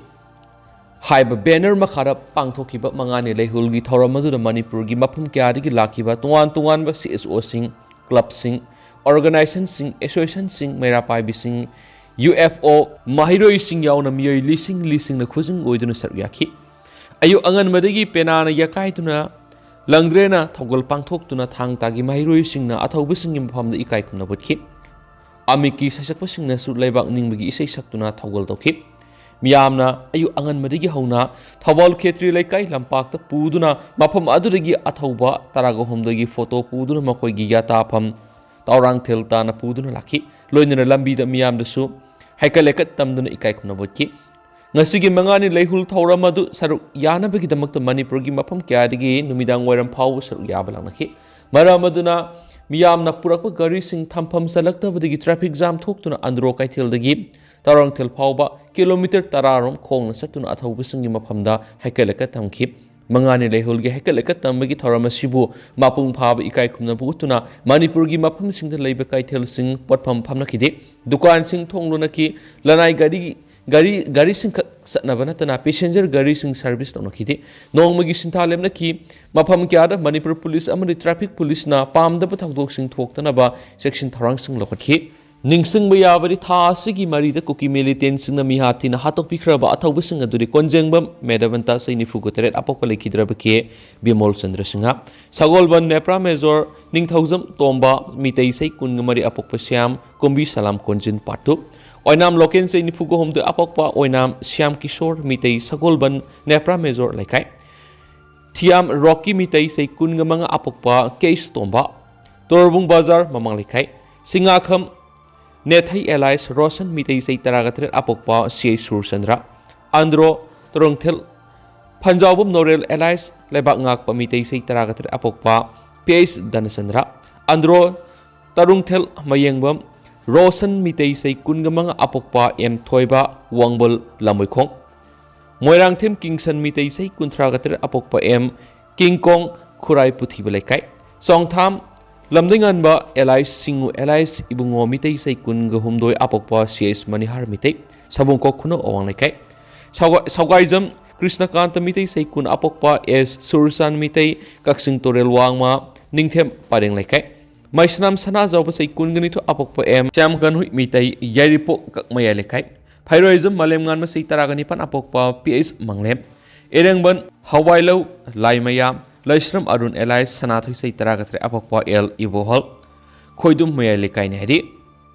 ꯍꯥꯏꯕ banner ꯃꯈꯥꯗ ꯄꯥꯡꯊꯣꯛꯈꯤꯕ ꯃꯉꯥꯅꯤ ꯂꯩꯍꯨꯜꯒꯤ ꯊꯧꯔꯝ ꯑꯗꯨꯗ ꯃꯅꯤꯄꯨꯔꯒꯤ ꯃꯐꯝ ꯀꯌꯥꯗꯒꯤ ꯂꯥꯛꯈꯤꯕ ꯇꯣꯉꯥꯟ ꯇꯣꯉꯥꯟꯕ CSOꯁꯤꯡ, clubꯁꯤꯡ, organizationꯁꯤꯡ, associationꯁꯤꯡ, ꯃꯩꯔꯥ ꯄꯥꯏꯕꯤꯁꯤꯡ, UFO ꯃꯍꯩꯔꯣꯏꯁꯤꯡ ꯌꯥꯎꯅ ꯃꯤꯑꯣꯏ ꯂꯤꯁꯤꯡ ꯂꯤꯁꯤꯡꯅ ꯈꯨꯖꯤꯡ ꯑꯣꯏꯗꯨꯅ ꯁꯔꯨꯛ ꯌꯥꯈꯤ꯫ ꯑꯌꯨꯛ ꯑꯉꯟꯕꯗꯒꯤ ꯄꯦꯅꯥꯅ ꯌꯥꯀꯥꯏꯗꯨꯅ ꯂꯪꯗ꯭ꯔꯦꯅ ꯊꯧꯒꯜ ꯄꯥꯡꯊꯣꯛꯇꯨꯅ ꯊꯥꯡ ꯇꯥꯒꯤ ꯃꯍꯩꯔꯣꯏꯁꯤꯡꯅ ꯑꯊꯧꯕꯁꯤꯡꯒꯤ ꯃꯐꯝꯗ ꯏꯀꯥꯏ ꯈꯨꯝꯅꯕ ꯎꯠꯈꯤ꯫ ꯑꯃꯤꯛꯀꯤ ꯁꯩꯁꯛꯄꯁꯤꯡꯅꯁꯨ ꯂꯩꯕꯥꯛ ꯅꯤꯡꯕꯒꯤ ꯏꯁꯩ ꯁꯛꯇꯨꯅ ꯊꯧꯒꯜ ꯇꯧꯈꯤ꯫ ꯃꯤꯌꯥꯝꯅ ꯑꯌꯨꯛ ꯑꯉꯟꯕꯗꯒꯤ ꯍꯧꯅ ꯊꯧꯕꯥꯜ ꯈꯦꯇ꯭ꯔꯤ ꯂꯩꯀꯥꯏ ꯂꯝꯄꯥꯛꯇ ꯄꯨꯗꯨꯅ ꯃꯐꯝ ꯑꯗꯨꯗꯒꯤ ꯑꯊꯧꯕ ꯇꯔꯥꯒ ꯍꯨꯝꯗꯣꯏꯒꯤ photo ꯄꯨꯗꯨꯅ ꯃꯈꯣꯏꯒꯤ ꯌꯥꯇꯥꯐꯝ ꯇꯧꯔꯥꯡꯊꯦꯜ ꯇꯥꯟꯅ ꯄꯨꯗꯨꯅ ꯂꯥꯛꯈꯤ꯫ ꯂꯣꯏꯅꯅ ꯂꯝꯕꯤꯗ ꯃꯤꯌꯥꯝꯗꯁꯨ ꯍꯩꯀꯠ ꯂꯩꯀꯠ ꯇꯝꯗꯨꯅ ꯏꯀꯥꯏ ꯈꯨꯝꯅꯕ ꯎꯠꯈꯤ꯫ ꯉꯁꯤꯒꯤ ꯃꯉꯥꯅꯤ ꯂꯩꯍꯨꯜ ꯊꯧꯔꯝ ꯑꯗꯨ ꯁꯔꯨꯛ ꯌꯥꯅꯕꯒꯤꯗꯃꯛꯇ ꯃꯅꯤꯄꯨꯔꯒꯤ ꯃꯐꯝ ꯀꯌꯥꯗꯒꯤ ꯅꯨꯃꯤꯗꯥꯡ ꯋꯥꯏꯔꯝ ꯐꯥꯎꯕ ꯁꯔꯨꯛ ꯌꯥꯕ ꯂꯥꯛꯅꯈꯤ꯫ ꯃꯔꯝ ꯑꯗꯨꯅ ꯃꯤꯌꯥꯝꯅ ꯄꯨꯔꯛꯄ ꯒꯥꯔꯤꯁꯤꯡ ꯊꯝꯐꯝ ꯆꯜꯂꯛꯇꯕꯗꯒꯤ traffic jam ꯊꯣꯛꯇꯨꯅ ꯑꯟꯗ꯭ꯔꯣ ꯀꯩꯊꯦꯜꯗꯒꯤ ꯇꯧꯔꯥꯡꯊꯦꯜ ꯐꯥꯎꯕ kilometre ꯇꯔꯥ ꯔꯣꯝ ꯈꯣꯡꯅ ꯆꯠꯇꯨꯅ ꯑꯊꯧꯕꯁꯤꯡꯒꯤ ꯃꯐꯝꯗ ꯍꯩꯀꯠ ꯂꯩꯀꯠ ꯇꯝꯈꯤ꯫ ꯃꯉꯥꯅꯤ ꯂꯩꯍꯨꯜꯒꯤ ꯍꯩꯀꯠ ꯂꯩꯀꯠ ꯇꯝꯕꯒꯤ ꯊꯧꯔꯝ ꯑꯁꯤꯕꯨ ꯃꯄꯨꯡ ꯐꯥꯕ ꯏꯀꯥꯏ ꯈꯨꯝꯅꯕ ꯎꯠꯇꯨꯅ ꯃꯅꯤꯄꯨꯔꯒꯤ ꯃꯐꯝꯁꯤꯡꯗ ꯂꯩꯕ ꯀꯩꯊꯦꯜꯁꯤꯡ ꯄꯣꯠꯐꯝ ꯐꯝꯅꯈꯤꯗꯦ꯫ ꯗꯨꯀꯥꯟꯁꯤꯡ ꯊꯣꯡ ꯂꯣꯟꯅꯈꯤ꯫ ꯂꯅꯥꯏ ꯒꯥꯔꯤ ꯒꯥꯔꯤ, ꯒꯥꯔꯤꯁꯤꯡꯈꯛ ꯆꯠꯅꯕ ꯅꯠꯇꯅ passenger ꯒꯥꯔꯤꯁꯤꯡ service ꯇꯧꯅꯈꯤꯗꯦ꯫ ꯅꯣꯡꯃꯒꯤ ꯁꯤꯟꯊꯥ ꯂꯦꯞꯅꯈꯤ꯫ ꯃꯐꯝ ꯀꯌꯥꯗ ꯃꯅꯤꯄꯨꯔ ꯄꯨꯂꯤꯁ ꯑꯃꯗꯤ traffic ꯄꯨꯂꯤꯁꯅ ꯄꯥꯝꯗꯕ ꯊꯧꯗꯣꯛꯁꯤꯡ ꯊꯣꯛꯇꯅꯕ ꯆꯦꯛꯁꯤꯟ ꯊꯧꯔꯥꯡꯁꯤꯡ ꯂꯧꯈꯠꯈꯤ꯫ ꯅꯤꯡꯁꯤꯡꯕ ꯌꯥꯕꯗꯤ, ꯊꯥ ꯑꯁꯤꯒꯤ ꯃꯔꯤꯗ ꯀꯨꯀꯤ ꯃꯤꯂꯤꯇꯦꯟꯁꯤꯡꯅ ꯃꯤꯍꯥꯠ ꯊꯤꯅ ꯍꯥꯠꯇꯣꯛꯄꯤꯈ꯭ꯔꯕ ꯑꯊꯧꯕꯁꯤꯡ ꯑꯗꯨꯗꯤ ꯀꯣꯟꯖꯦꯡꯕꯝ ꯃꯦꯗꯕꯟꯇ, ꯆꯍꯤ ꯅꯤꯐꯨꯒ ꯇꯔꯦꯠ, ꯑꯄꯣꯛꯄ ꯂꯩꯈꯤꯗ꯭ꯔꯕ ꯀꯦ ꯕꯤꯃꯣꯜ ꯆꯟꯗ꯭ꯔ ꯁꯤꯡꯍ, ꯁꯒꯣꯜꯕꯟ ꯅꯦꯄ꯭ꯔꯥ ꯃꯦꯖꯣꯔ ꯅꯤꯡꯊꯧꯖꯝ ꯇꯣꯝꯕ, ꯃꯤꯇꯩ ꯆꯍꯤ ꯀꯨꯟꯒ ꯃꯔꯤ, ꯑꯄꯣꯛꯄ ꯁ꯭ꯌꯥꯝ ꯀꯨꯝꯕꯤ ꯁꯂꯥꯝ ꯀꯣꯟꯖꯤꯟ ꯄꯥꯔꯠ ꯇꯨ, ꯑꯣꯏꯅꯥꯝ ꯂꯣꯀꯦꯟ, ꯆꯍꯤ ꯅꯤꯐꯨꯒ ꯍꯨꯝꯗꯣꯏ, ꯑꯄꯣꯛꯄ ꯑꯣꯏꯅꯥꯝ ꯁ꯭ꯌꯥꯝ ꯀꯤꯁꯣꯔ, ꯃꯤꯇꯩ ꯁꯒꯣꯜꯕꯟ ꯅꯦꯄ꯭ꯔꯥ ꯃꯦꯖꯣꯔ ꯂꯩꯀꯥꯏ, ꯊꯤꯌꯥꯝ ꯔꯣꯀꯤ, ꯃꯤꯇꯩ ꯆꯍꯤ ꯀꯨꯟꯒ ꯃꯉꯥ, ꯑꯄꯣꯛꯄ ꯀꯦ ꯑꯦꯁ ꯇꯣꯝꯕ, ꯇꯣꯔꯕꯨꯡ ꯕꯖꯥꯔ ꯃꯃꯥꯡ ꯂꯩꯀꯥꯏ, ꯁꯤꯡꯉꯥꯈꯝ ꯅꯦꯊꯩ ꯑꯦꯂꯥꯏꯁ ꯔꯣꯁꯟ, ꯃꯤꯇꯩ ꯆꯍꯤ ꯇꯔꯥꯒ ꯇꯔꯦꯠ, ꯑꯄꯣꯛꯄ ꯁꯤ ꯑꯩ ꯁꯨꯔꯆꯟꯗ꯭ꯔ, ꯑꯟꯗ꯭ꯔꯣ ꯇꯔꯨꯡꯊꯦꯜ ꯐꯟꯖꯥꯎꯕꯝ ꯅꯣꯔꯦꯜ ꯑꯦꯂꯥꯏꯁ ꯂꯩꯕꯥꯛ ꯉꯥꯛꯄ, ꯃꯤꯇꯩ ꯆꯍꯤ ꯇꯔꯥꯒ ꯇꯔꯦꯠ, ꯑꯄꯣꯛꯄ ꯄꯤ ꯑꯩꯆ ꯙꯅꯆꯟꯗ꯭ꯔ, ꯑꯟꯗ꯭ꯔꯣ ꯇꯔꯨꯡꯊꯦꯜ ꯃꯌꯦꯡꯕꯝ ꯔꯣꯁꯟ, ꯃꯤꯇꯩ ꯆꯍꯤ ꯀꯨꯟꯒ ꯃꯉꯥ, ꯑꯄꯣꯛꯄ ꯑꯦꯝ ꯊꯣꯏꯕ, ꯋꯥꯡꯕꯜ ꯂꯝꯃꯣꯏꯈꯣꯡ, ꯃꯣꯏꯔꯥꯡꯊꯦꯝ ꯀꯤꯡꯁꯟ, ꯃꯤꯇꯩ ꯆꯍꯤ ꯀꯨꯟꯊ꯭ꯔꯥꯒ ꯇꯔꯦꯠ, ꯑꯄꯣꯛꯄ ꯑꯦꯝ ꯀꯤꯡꯀꯣꯡ, ꯈꯨꯔꯥꯏ ꯄꯨꯊꯤꯕ ꯂꯩꯀꯥꯏ, ꯆꯣꯡꯊꯥꯝ ꯂꯝꯗꯩꯉꯥꯟꯕ ꯑꯦꯂꯥꯏꯁ ꯁꯤꯡꯉꯨ ꯑꯦꯂꯥꯏꯁ ꯏꯕꯨꯡꯉꯣ, ꯃꯤꯇꯩ ꯆꯍꯤ ꯀꯨꯟꯒ ꯍꯨꯝꯗꯣꯏ, ꯑꯄꯣꯛꯄ ꯁꯤ ꯑꯦꯁ ꯃꯅꯤꯍꯥꯔ, ꯃꯤꯇꯩ ꯁꯕꯨꯡꯈꯣꯛ ꯈꯨꯅꯧ ꯑꯋꯥꯡ ꯂꯩꯀꯥꯏ, ꯁꯧꯒ-, ꯁꯧꯒꯥꯏꯖꯝ ꯀ꯭ꯔꯤꯁꯅꯀꯥꯟꯇ, ꯃꯤꯇꯩ ꯆꯍꯤ ꯀꯨꯟ, ꯑꯄꯣꯛꯄ ꯑꯦꯁ ꯁꯨꯔꯆꯥꯟ, ꯃꯤꯇꯩ ꯀꯛꯆꯤꯡ ꯇꯨꯔꯦꯜ ꯋꯥꯡꯃ ꯅꯤꯡꯊꯦꯝ ꯄꯔꯦꯡ ꯂꯩꯀꯥꯏ, ꯃꯩꯁꯅꯥꯝ ꯁꯅꯥꯖꯥꯎꯕ ꯆꯍꯤ ꯀꯨꯟꯒ ꯅꯤꯊꯣꯏ, ꯑꯄꯣꯛꯄ ꯑꯦꯝ ꯁ꯭ꯌꯥꯝ ꯀꯟꯍꯨꯏ, ꯃꯤꯇꯩ ꯌꯥꯏꯔꯤꯄꯣꯛ ꯀꯛꯃꯌꯥꯏ ꯂꯩꯀꯥꯏ, ꯐꯩꯔꯣꯏꯖꯝ ꯃꯥꯂꯦꯝꯉꯥꯟꯕ ꯆꯍꯤ ꯇꯔꯥꯒ ꯅꯤꯄꯥꯟ, ꯑꯄꯣꯛꯄ ꯄꯤ ꯑꯩꯆ ꯃꯪꯂꯦꯝ, ꯏꯔꯦꯡꯕꯟ ꯍꯋꯥꯏꯂꯧ ꯂꯥꯏꯃꯌꯥꯝ, ꯂꯩꯁ꯭ꯔꯝ ꯑꯔꯨꯟ ꯑꯦꯂꯥꯏꯁ ꯁꯅꯥꯊꯣꯏ ꯆꯍꯤ ꯇꯔꯥꯒ ꯇꯔꯦꯠ, ꯑꯄꯣꯛꯄ ꯑꯦꯜ ꯏꯕꯣꯍꯜ, ꯈꯣꯏꯗꯨꯝ ꯃꯌꯥꯏ ꯂꯩꯀꯥꯏꯅꯤ ꯍꯥꯏꯔꯤ꯫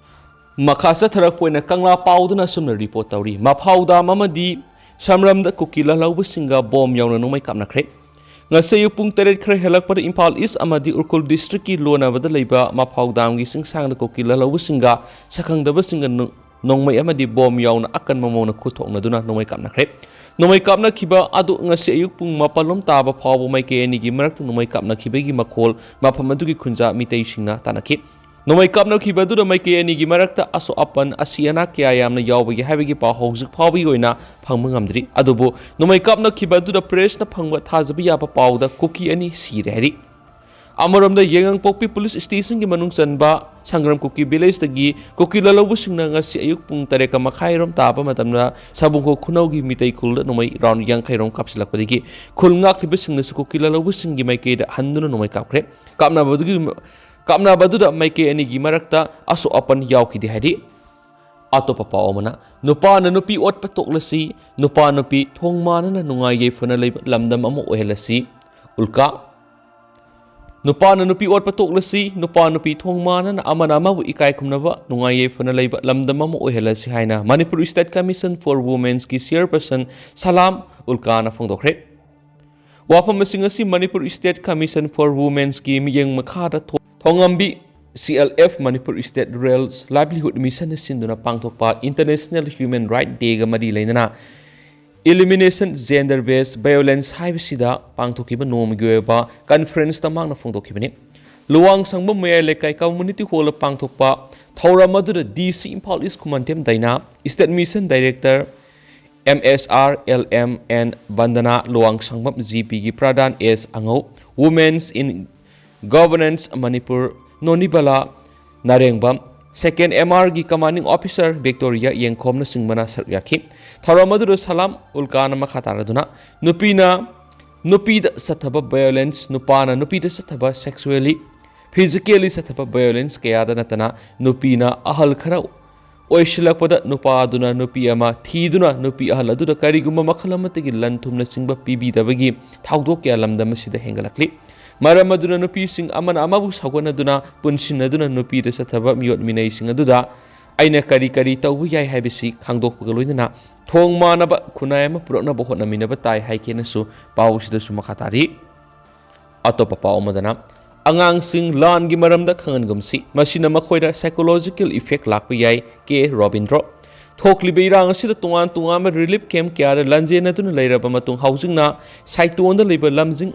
ꯃꯈꯥ ꯆꯠꯊꯔꯛꯄ ꯑꯣꯏꯅ ꯀꯪꯂꯥ ꯄꯥꯎꯗꯅ ꯑꯁꯨꯝꯅ ꯔꯤꯄꯣꯔꯠ ꯇꯧꯔꯤ꯫ ꯃꯐꯥꯎ ꯗꯥꯝ ꯑꯃꯗꯤ ꯁꯝꯔꯝꯗ ꯀꯨꯀꯤ ꯂꯥꯜꯍꯧꯕꯁꯤꯡꯒ ꯕꯣꯝ ꯌꯥꯎꯅ ꯅꯣꯡꯃꯩ ꯀꯥꯞꯅꯈ꯭ꯔꯦ꯫ ꯉꯁꯤ ꯑꯌꯨꯛ ꯄꯨꯡ ꯇꯔꯦꯠ ꯈꯔ ꯍꯦꯜꯂꯛꯄꯗ ꯏꯝꯐꯥꯜ ꯏꯁ ꯑꯃꯗꯤ ꯎꯈ꯭ꯔꯨꯜ ꯗꯤꯁꯇ꯭ꯔꯤꯛꯀꯤ ꯂꯣꯟꯅꯕꯗ ꯂꯩꯕ ꯃꯐꯥꯎ ꯗꯥꯝꯒꯤ ꯆꯤꯡꯁꯥꯡꯗ ꯀꯨꯀꯤ ꯂꯥꯜꯍꯧꯕꯁꯤꯡꯒ ꯁꯛꯈꯪꯗꯕꯁꯤꯡꯒ ꯅꯣ-, ꯅꯣꯡꯃꯩ ꯑꯃꯗꯤ ꯕꯣꯝ ꯌꯥꯎꯅ ꯑꯀꯟꯕ ꯃꯑꯣꯡꯗ ꯈꯨꯠꯊꯣꯛꯅꯗꯨꯅ ꯅꯣꯡꯃꯩ ꯀꯥꯞꯅꯈ꯭ꯔꯦ꯫ ꯅꯣꯡꯃꯩ ꯀꯥꯞꯅꯈꯤꯕ ꯑꯗꯨ ꯉꯁꯤ ꯑꯌꯨꯛ ꯄꯨꯡ ꯃꯥꯄꯜ ꯂꯣꯝ ꯇꯥꯕ ꯐꯥꯎꯕ ꯃꯥꯏꯀꯩ ꯑꯅꯤꯒꯤ ꯃꯔꯛꯇ ꯅꯣꯡꯃꯩ ꯀꯥꯞꯅꯈꯤꯕꯒꯤ ꯃꯈꯣꯜ ꯃꯐꯝ ꯑꯗꯨꯒꯤ ꯈꯨꯟꯖꯥ ꯃꯤꯇꯩꯁꯤꯡꯅ ꯇꯥꯅꯈꯤ꯫ ꯅꯣꯡꯃꯩ ꯀꯥꯞꯅꯈꯤꯕ ꯑꯗꯨꯗ ꯃꯥꯏꯀꯩ ꯑꯅꯤꯒꯤ ꯃꯔꯛꯇ ꯑꯁꯣꯛ ꯑꯄꯟ, ꯑꯁꯤ ꯑꯅꯥ ꯀꯌꯥ ꯌꯥꯝꯅ ꯌꯥꯎꯕꯒꯦ ꯍꯥꯏꯕꯒꯤ ꯄꯥꯎ ꯍꯧꯖꯤꯛ ꯐꯥꯎꯕꯒꯤ ꯑꯣꯏꯅ ꯐꯪꯕ ꯉꯝꯗ꯭ꯔꯤ꯫ ꯑꯗꯨꯕꯨ ꯅꯣꯡꯃꯩ ꯀꯥꯞꯅꯈꯤꯕ ꯑꯗꯨꯗ ꯄ꯭ꯔꯦꯁꯅ ꯐꯪꯕ ꯊꯥꯖꯕ ꯌꯥꯕ ꯄꯥꯎꯗ ꯀꯨꯀꯤ ꯑꯅꯤ ꯁꯤꯔꯦ ꯍꯥꯏꯔꯤ꯫ ꯑꯃꯔꯣꯝꯗ ꯌꯥꯏꯉꯪꯄꯣꯛꯄꯤ ꯄꯨꯂꯤꯁ ꯁ꯭ꯇꯦꯁꯟꯒꯤ ꯃꯅꯨꯡ ꯆꯟꯕ ꯁꯪꯒ꯭ꯔꯝ ꯀꯨꯀꯤ ꯚꯤꯂꯦꯖꯇꯒꯤ ꯀꯨꯀꯤ ꯂꯥꯜꯍꯧꯕꯁꯤꯡꯅ ꯉꯁꯤ ꯑꯌꯨꯛ ꯄꯨꯡ ꯇꯔꯦꯠꯀ ꯃꯈꯥꯏꯔꯣꯝ ꯇꯥꯕ ꯃꯇꯝꯗ ꯁꯕꯨꯡꯈꯣꯛ ꯈꯨꯅꯧꯒꯤ ꯃꯤꯇꯩ ꯈꯨꯜꯗ ꯅꯣꯡꯃꯩ ꯔꯥꯎꯟ ꯌꯥꯡꯈꯩꯔꯣꯝ ꯀꯥꯞꯁꯤꯜꯂꯛꯄꯗꯒꯤ ꯈꯨꯜ ꯉꯥꯛꯂꯤꯕꯁꯤꯡꯅꯁꯨ ꯀꯨꯀꯤ ꯂꯥꯜꯍꯧꯕꯁꯤꯡꯒꯤ ꯃꯥꯏꯀꯩꯗ ꯍꯟꯗꯨꯅ ꯅꯣꯡꯃꯩ ꯀꯥꯞꯈ꯭ꯔꯦ꯫ ꯀꯥꯞꯅꯕꯗꯨꯒꯤ ꯀꯥꯞꯅꯕꯗꯨꯗ ꯃꯥꯏꯀꯩ ꯑꯅꯤꯒꯤ ꯃꯔꯛꯇ ꯑꯁꯣꯛ ꯑꯄꯟ ꯌꯥꯎꯈꯤꯗꯦ ꯍꯥꯏꯔꯤ꯫ ꯑꯇꯣꯞꯄ ꯄꯥꯎ ꯑꯃꯅ, ꯅꯨꯄꯥꯅ ꯅꯨꯄꯤ ꯑꯣꯠꯄ ꯇꯣꯛꯂꯁꯤ, ꯅꯨꯄꯥ ꯅꯨꯄꯤ ꯊꯣꯡ ꯃꯥꯟꯅꯅ ꯅꯨꯡꯉꯥꯏ ꯌꯥꯏꯐꯅ ꯂꯩꯕ ꯂꯝꯗꯝ ꯑꯃ ꯑꯣꯏꯍꯜꯂꯁꯤ꯫ ꯎꯜꯀꯥ, ꯅꯨꯄꯥꯅ ꯅꯨꯄꯤ ꯑꯣꯠꯄ ꯇꯣꯛꯂꯁꯤ, ꯅꯨꯄꯥ ꯅꯨꯄꯤ ꯊꯣꯡ ꯃꯥꯟꯅꯅ ꯑꯃꯅ ꯑꯃꯕꯨ ꯏꯀꯥꯏ ꯈꯨꯝꯅꯕ, ꯅꯨꯡꯉꯥꯏ ꯌꯥꯏꯐꯅ ꯂꯩꯕ ꯂꯝꯗꯝ ꯑꯃ ꯑꯣꯏꯍꯜꯂꯁꯤ ꯍꯥꯏꯅ Manipur State Commission for Women's ꯀꯤ chairperson ꯁꯂꯥꯝ ꯎꯜꯀꯥꯅ ꯐꯣꯡꯗꯣꯛꯈ꯭ꯔꯦ꯫ ꯋꯥꯐꯝꯁꯤꯡ ꯑꯁꯤ Manipur State Commission for Women's ꯀꯤ ꯃꯤꯠꯌꯦꯡ ꯃꯈꯥꯗ ꯊꯣ-, ꯊꯣꯉꯝꯕꯤ C L F Manipur State Rural Livelihood Mission ꯅ ꯁꯤꯟꯗꯨꯅ ꯄꯥꯡꯊꯣꯛꯄ International Human Right Day ꯒ ꯃꯔꯤ ꯂꯩꯅꯅ Elimination Gender Based Violence ꯍꯥꯏꯕꯁꯤꯗ ꯄꯥꯡꯊꯣꯛꯈꯤꯕ ꯅꯣꯡꯃꯒꯤ ꯑꯣꯏꯕ conference ꯇ ꯃꯍꯥꯛꯅ ꯐꯣꯡꯗꯣꯛꯈꯤꯕꯅꯤ꯫ ꯂꯨꯋꯥꯡꯁꯪꯕꯝ ꯃꯌꯥꯏ ꯂꯩꯀꯥꯏ community hall ꯗ ꯄꯥꯡꯊꯣꯛꯄ ꯊꯧꯔꯝ ꯑꯗꯨꯗ D C ꯏꯝꯐꯥꯜ ꯏꯁ ꯈꯨꯃꯟꯊꯦꯝ ꯗꯥꯏꯅꯥ, State Mission Director M S R L M N ꯕꯟꯗꯅꯥ, ꯂꯨꯋꯥꯡꯁꯪꯕꯝ G P ꯒꯤ ꯄ꯭ꯔꯙꯥꯟ S ꯑꯉꯧ, Women's in Governance ꯃꯅꯤꯄꯨꯔ ꯅꯣꯅꯤꯕꯂꯥ ꯅꯥꯔꯦꯡꯕꯝ, Second M R ꯒꯤ commanding officer ꯕꯤꯛꯇꯣꯔꯤꯌꯥ ꯌꯦꯡꯈꯣꯝꯅꯆꯤꯡꯕꯅ ꯁꯔꯨꯛ ꯌꯥꯈꯤ꯫ ꯊꯧꯔꯝ ꯑꯗꯨꯗ ꯁꯂꯥꯝ ꯎꯜꯀꯥꯅ ꯃꯈꯥ ꯇꯥꯔꯗꯨꯅ ꯅꯨꯄꯤꯅ ꯅꯨꯄꯤꯗ ꯆꯠꯊꯕ violence, ꯅꯨꯄꯥꯅ ꯅꯨꯄꯤꯗ ꯆꯠꯊꯕ sexually, physically ꯆꯠꯊꯕ violence ꯀꯌꯥꯗ ꯅꯠꯇꯅ ꯅꯨꯄꯤꯅ ꯑꯍꯜ ꯈꯔ ꯑꯣꯏꯁꯤꯜꯂꯛꯄꯗ ꯅꯨꯄꯥ ꯑꯗꯨꯅ ꯅꯨꯄꯤ ꯑꯃ ꯊꯤꯗꯨꯅ ꯅꯨꯄꯤ ꯑꯍꯜ ꯑꯗꯨꯗ ꯀꯔꯤꯒꯨꯝꯕ ꯃꯈꯜ ꯑꯃꯠꯇꯒꯤ ꯂꯟ ꯊꯨꯝꯅꯆꯤꯡꯕ ꯄꯤꯕꯤꯗꯕꯒꯤ ꯊꯧꯗꯣꯛ ꯀꯌꯥ ꯂꯝꯗꯝ ꯑꯁꯤꯗ ꯍꯦꯟꯒꯠꯂꯛꯂꯤ꯫ ꯃꯔꯝ ꯑꯗꯨꯅ ꯅꯨꯄꯤꯁꯤꯡ ꯑꯃꯅ ꯑꯃꯕꯨ ꯁꯧꯒꯠꯅꯗꯨꯅ ꯄꯨꯟꯁꯤꯟꯅꯗꯨꯅ ꯅꯨꯄꯤꯗ ꯆꯠꯊꯕ ꯃꯤꯑꯣꯠ ꯃꯤꯅꯩꯁꯤꯡ ꯑꯗꯨꯗ ꯑꯩꯅ ꯀꯔꯤ ꯀꯔꯤ ꯇꯧꯕ ꯌꯥꯏ ꯍꯥꯏꯕꯁꯤ ꯈꯪꯗꯣꯛꯄꯒ ꯂꯣꯏꯅꯅ ꯊꯣꯡ ꯃꯥꯟꯅꯕ ꯈꯨꯟꯅꯥꯏ ꯑꯃ ꯄꯨꯔꯛꯅꯕ ꯍꯣꯠꯅꯃꯤꯟꯅꯕ ꯇꯥꯏ ꯍꯥꯏꯈꯤꯅꯁꯨ ꯄꯥꯎ ꯑꯁꯤꯗꯁꯨ ꯃꯈꯥ ꯇꯥꯔꯤ꯫ ꯑꯇꯣꯞꯄ ꯄꯥꯎ ꯑꯃꯗꯅ, ꯑꯉꯥꯡꯁꯤꯡ ꯂꯥꯟꯒꯤ ꯃꯔꯝꯗ ꯈꯪꯍꯟꯒꯨꯝꯁꯤ, ꯃꯁꯤꯅ ꯃꯈꯣꯏꯗ psychological effect ꯂꯥꯛꯄ ꯌꯥꯏ, ꯀꯦ ꯔꯣꯕꯤꯟꯗ꯭ꯔꯣ꯫ ꯊꯣꯛꯂꯤꯕ ꯏꯔꯥꯡ ꯑꯁꯤꯗ ꯇꯣꯉꯥꯟ ꯇꯣꯉꯥꯟꯕ relief camp ꯀꯌꯥꯗ ꯂꯥꯟꯖꯦꯟꯅꯗꯨꯅ ꯂꯩꯔꯕ ꯃꯇꯨꯡ, ꯍꯧꯖꯤꯛꯅ ꯁꯥꯏꯇꯣꯟꯗ ꯂꯩꯕ ꯂꯝꯖꯤꯡ,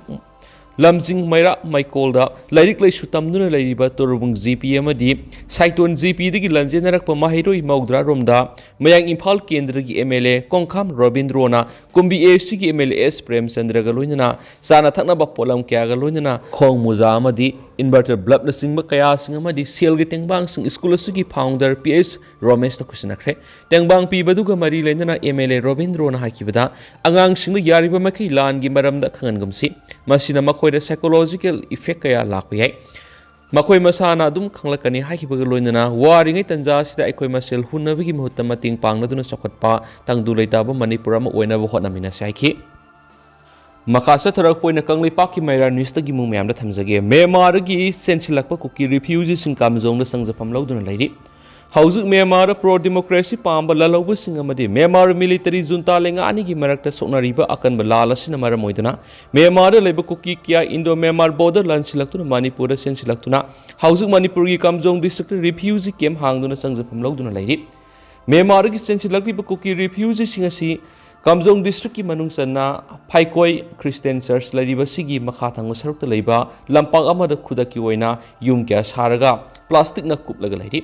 ꯂꯝꯖꯤꯡ ꯃꯩꯔꯥ ꯃꯩꯀꯣꯜꯗ ꯂꯥꯏꯔꯤꯛ ꯂꯥꯏꯁꯨ ꯇꯝꯗꯨꯅ ꯂꯩꯔꯤꯕ ꯇꯣꯔꯕꯨꯡ G P ꯑꯃꯗꯤ ꯁꯥꯏꯇꯣꯟ G P ꯗꯒꯤ ꯂꯥꯟꯖꯦꯟꯅꯔꯛꯄ ꯃꯍꯩꯔꯣꯏ ꯃꯧꯗ꯭ꯔꯥ ꯔꯣꯝꯗ ꯃꯌꯥꯡ ꯏꯝꯐꯥꯜ ꯀꯦꯟꯗ꯭ꯔꯒꯤ M L A ꯀꯣꯡꯈꯥꯝ ꯔꯣꯕꯤꯟꯗ꯭ꯔꯣꯅ ꯀꯨꯝꯕꯤ A C ꯒꯤ M L A S ꯄ꯭ꯔꯦꯝꯆꯟꯗ꯭ꯔꯒ ꯂꯣꯏꯅꯅ ꯆꯥꯅ ꯊꯛꯅꯕ ꯄꯣꯠꯂꯝ ꯀꯌꯥꯒ ꯂꯣꯏꯅꯅ ꯈꯣꯡ ꯃꯣꯖꯥ ꯑꯃꯗꯤ inverter bulb ꯅꯆꯤꯡꯕ ꯀꯌꯥꯁꯤꯡ ꯑꯃꯗꯤ ꯁꯦꯜꯒꯤ ꯇꯦꯡꯕꯥꯡꯁꯤꯡ ꯁ꯭ꯀꯨꯜ ꯑꯁꯤꯒꯤ founder P S ꯔꯣꯃꯦꯁꯇ ꯈꯨꯠꯁꯤꯟꯅꯈ꯭ꯔꯦ꯫ ꯇꯦꯡꯕꯥꯡ ꯄꯤꯕꯗꯨꯒ ꯃꯔꯤ ꯂꯩꯅꯅ M L A ꯔꯣꯕꯤꯟꯗ꯭ꯔꯣꯅ ꯍꯥꯏꯈꯤꯕꯗ, ꯑꯉꯥꯡꯁꯤꯡꯗ ꯌꯥꯔꯤꯕ ꯃꯈꯩ ꯂꯥꯟꯒꯤ ꯃꯔꯝꯗ ꯈꯪꯍꯟꯒꯨꯝꯁꯤ, ꯃꯁꯤꯅ ꯃꯈꯣꯏꯗ psychological effect ꯀꯌꯥ ꯂꯥꯛꯄ ꯌꯥꯏ꯫ ꯃꯈꯣꯏ ꯃꯁꯥꯅ ꯑꯗꯨꯝ ꯈꯪꯂꯛꯀꯅꯤ ꯍꯥꯏꯈꯤꯕꯒ ꯂꯣꯏꯅꯅ ꯋꯥꯔꯤꯉꯩ ꯇꯟꯖꯥ ꯑꯁꯤꯗ ꯑꯩꯈꯣꯏ ꯃꯁꯦꯜ ꯍꯨꯟꯅꯕꯒꯤ ꯃꯍꯨꯠꯇ ꯃꯇꯦꯡ ꯄꯥꯡꯅꯗꯨꯅ ꯆꯥꯎꯈꯠꯄ ꯇꯪꯗꯨ ꯂꯩꯇꯥꯕ ꯃꯅꯤꯄꯨꯔ ꯑꯃ ꯑꯣꯏꯅꯕ ꯍꯣꯠꯅꯃꯤꯟꯅꯁꯤ ꯍꯥꯏꯈꯤ꯫ ꯃꯈꯥ ꯆꯠꯊꯔꯛꯄ ꯑꯣꯏꯅ ꯀꯪꯂꯩꯄꯥꯛꯀꯤ ꯃꯩꯔꯥ ꯅ꯭ꯌꯨꯁꯇꯒꯤ ꯃꯨ ꯃꯌꯥꯝꯗ ꯊꯝꯖꯒꯦ꯫ ꯃ꯭ꯌꯥꯟꯃꯥꯔꯗꯒꯤ ꯆꯦꯟꯁꯤꯜꯂꯛꯄ ꯀꯨꯀꯤ ꯔꯤꯐ꯭ꯌꯨꯖꯤꯁꯤꯡ ꯀꯥꯝꯖꯣꯡꯗ ꯆꯪꯖꯐꯝ ꯂꯧꯗꯨꯅ ꯂꯩꯔꯤ꯫ ꯍꯧꯖꯤꯛ ꯃ꯭ꯌꯥꯟꯃꯥꯔꯗ ꯄ꯭ꯔꯣ ꯗꯤꯃꯣꯀ꯭ꯔꯦꯁꯤ ꯄꯥꯝꯕ ꯂꯥꯜꯍꯧꯕꯁꯤꯡ ꯑꯃꯗꯤ ꯃ꯭ꯌꯥꯟꯃꯥꯔ ꯃꯤꯂꯤꯇꯔꯤ ꯖꯨꯟꯇꯥ ꯂꯩꯉꯥꯛ ꯑꯅꯤꯒꯤ ꯃꯔꯛꯇ ꯁꯣꯛꯅꯔꯤꯕ ꯑꯀꯟꯕ ꯂꯥꯜ ꯑꯁꯤꯅ ꯃꯔꯝ ꯑꯣꯏꯗꯨꯅ ꯃ꯭ꯌꯥꯟꯃꯥꯔꯗ ꯂꯩꯕ ꯀꯨꯀꯤ ꯀꯌꯥ ꯏꯟꯗꯣ ꯃ꯭ꯌꯥꯟꯃꯥꯔ ꯕꯣꯔꯗꯔ ꯂꯥꯟꯁꯤꯜꯂꯛꯇꯨꯅ ꯃꯅꯤꯄꯨꯔꯗ ꯆꯦꯟꯁꯤꯜꯂꯛꯇꯨꯅ ꯍꯧꯖꯤꯛ ꯃꯅꯤꯄꯨꯔꯒꯤ ꯀꯥꯝꯖꯣꯡ ꯗꯤꯁꯇ꯭ꯔꯤꯛꯇ ꯔꯤꯐ꯭ꯌꯨꯖꯤ ꯀꯦꯝꯞ ꯍꯥꯡꯗꯨꯅ ꯆꯪꯖꯐꯝ ꯂꯧꯗꯨꯅ ꯂꯩꯔꯤ꯫ ꯃ꯭ꯌꯥꯟꯃꯥꯔꯗꯒꯤ ꯆꯦꯟꯁꯤꯜꯂꯛꯂꯤꯕ ꯀꯨꯀꯤ ꯔꯤꯐ꯭ꯌꯨꯖꯤꯁꯤꯡ ꯑꯁꯤ ꯀꯥꯝꯖꯣꯡ ꯗꯤꯁꯇ꯭ꯔꯤꯛꯀꯤ ꯃꯅꯨꯡ ꯆꯟꯅ ꯐꯥꯏꯀꯣꯏ ꯈ꯭ꯔꯤꯁꯇꯤꯌꯥꯟ ꯆꯔꯆ ꯂꯩꯔꯤꯕ ꯑꯁꯤꯒꯤ ꯃꯈꯥ ꯊꯪꯕ ꯁꯔꯨꯛꯇ ꯂꯩꯕ ꯂꯝꯄꯥꯛ ꯑꯃꯗ ꯈꯨꯗꯛꯀꯤ ꯑꯣꯏꯅ ꯌꯨꯝ ꯀꯌꯥ ꯁꯥꯔꯒ ꯄ꯭ꯂꯥꯁꯇꯤꯛꯅ ꯀꯨꯞꯂꯒ ꯂꯩꯔꯤ꯫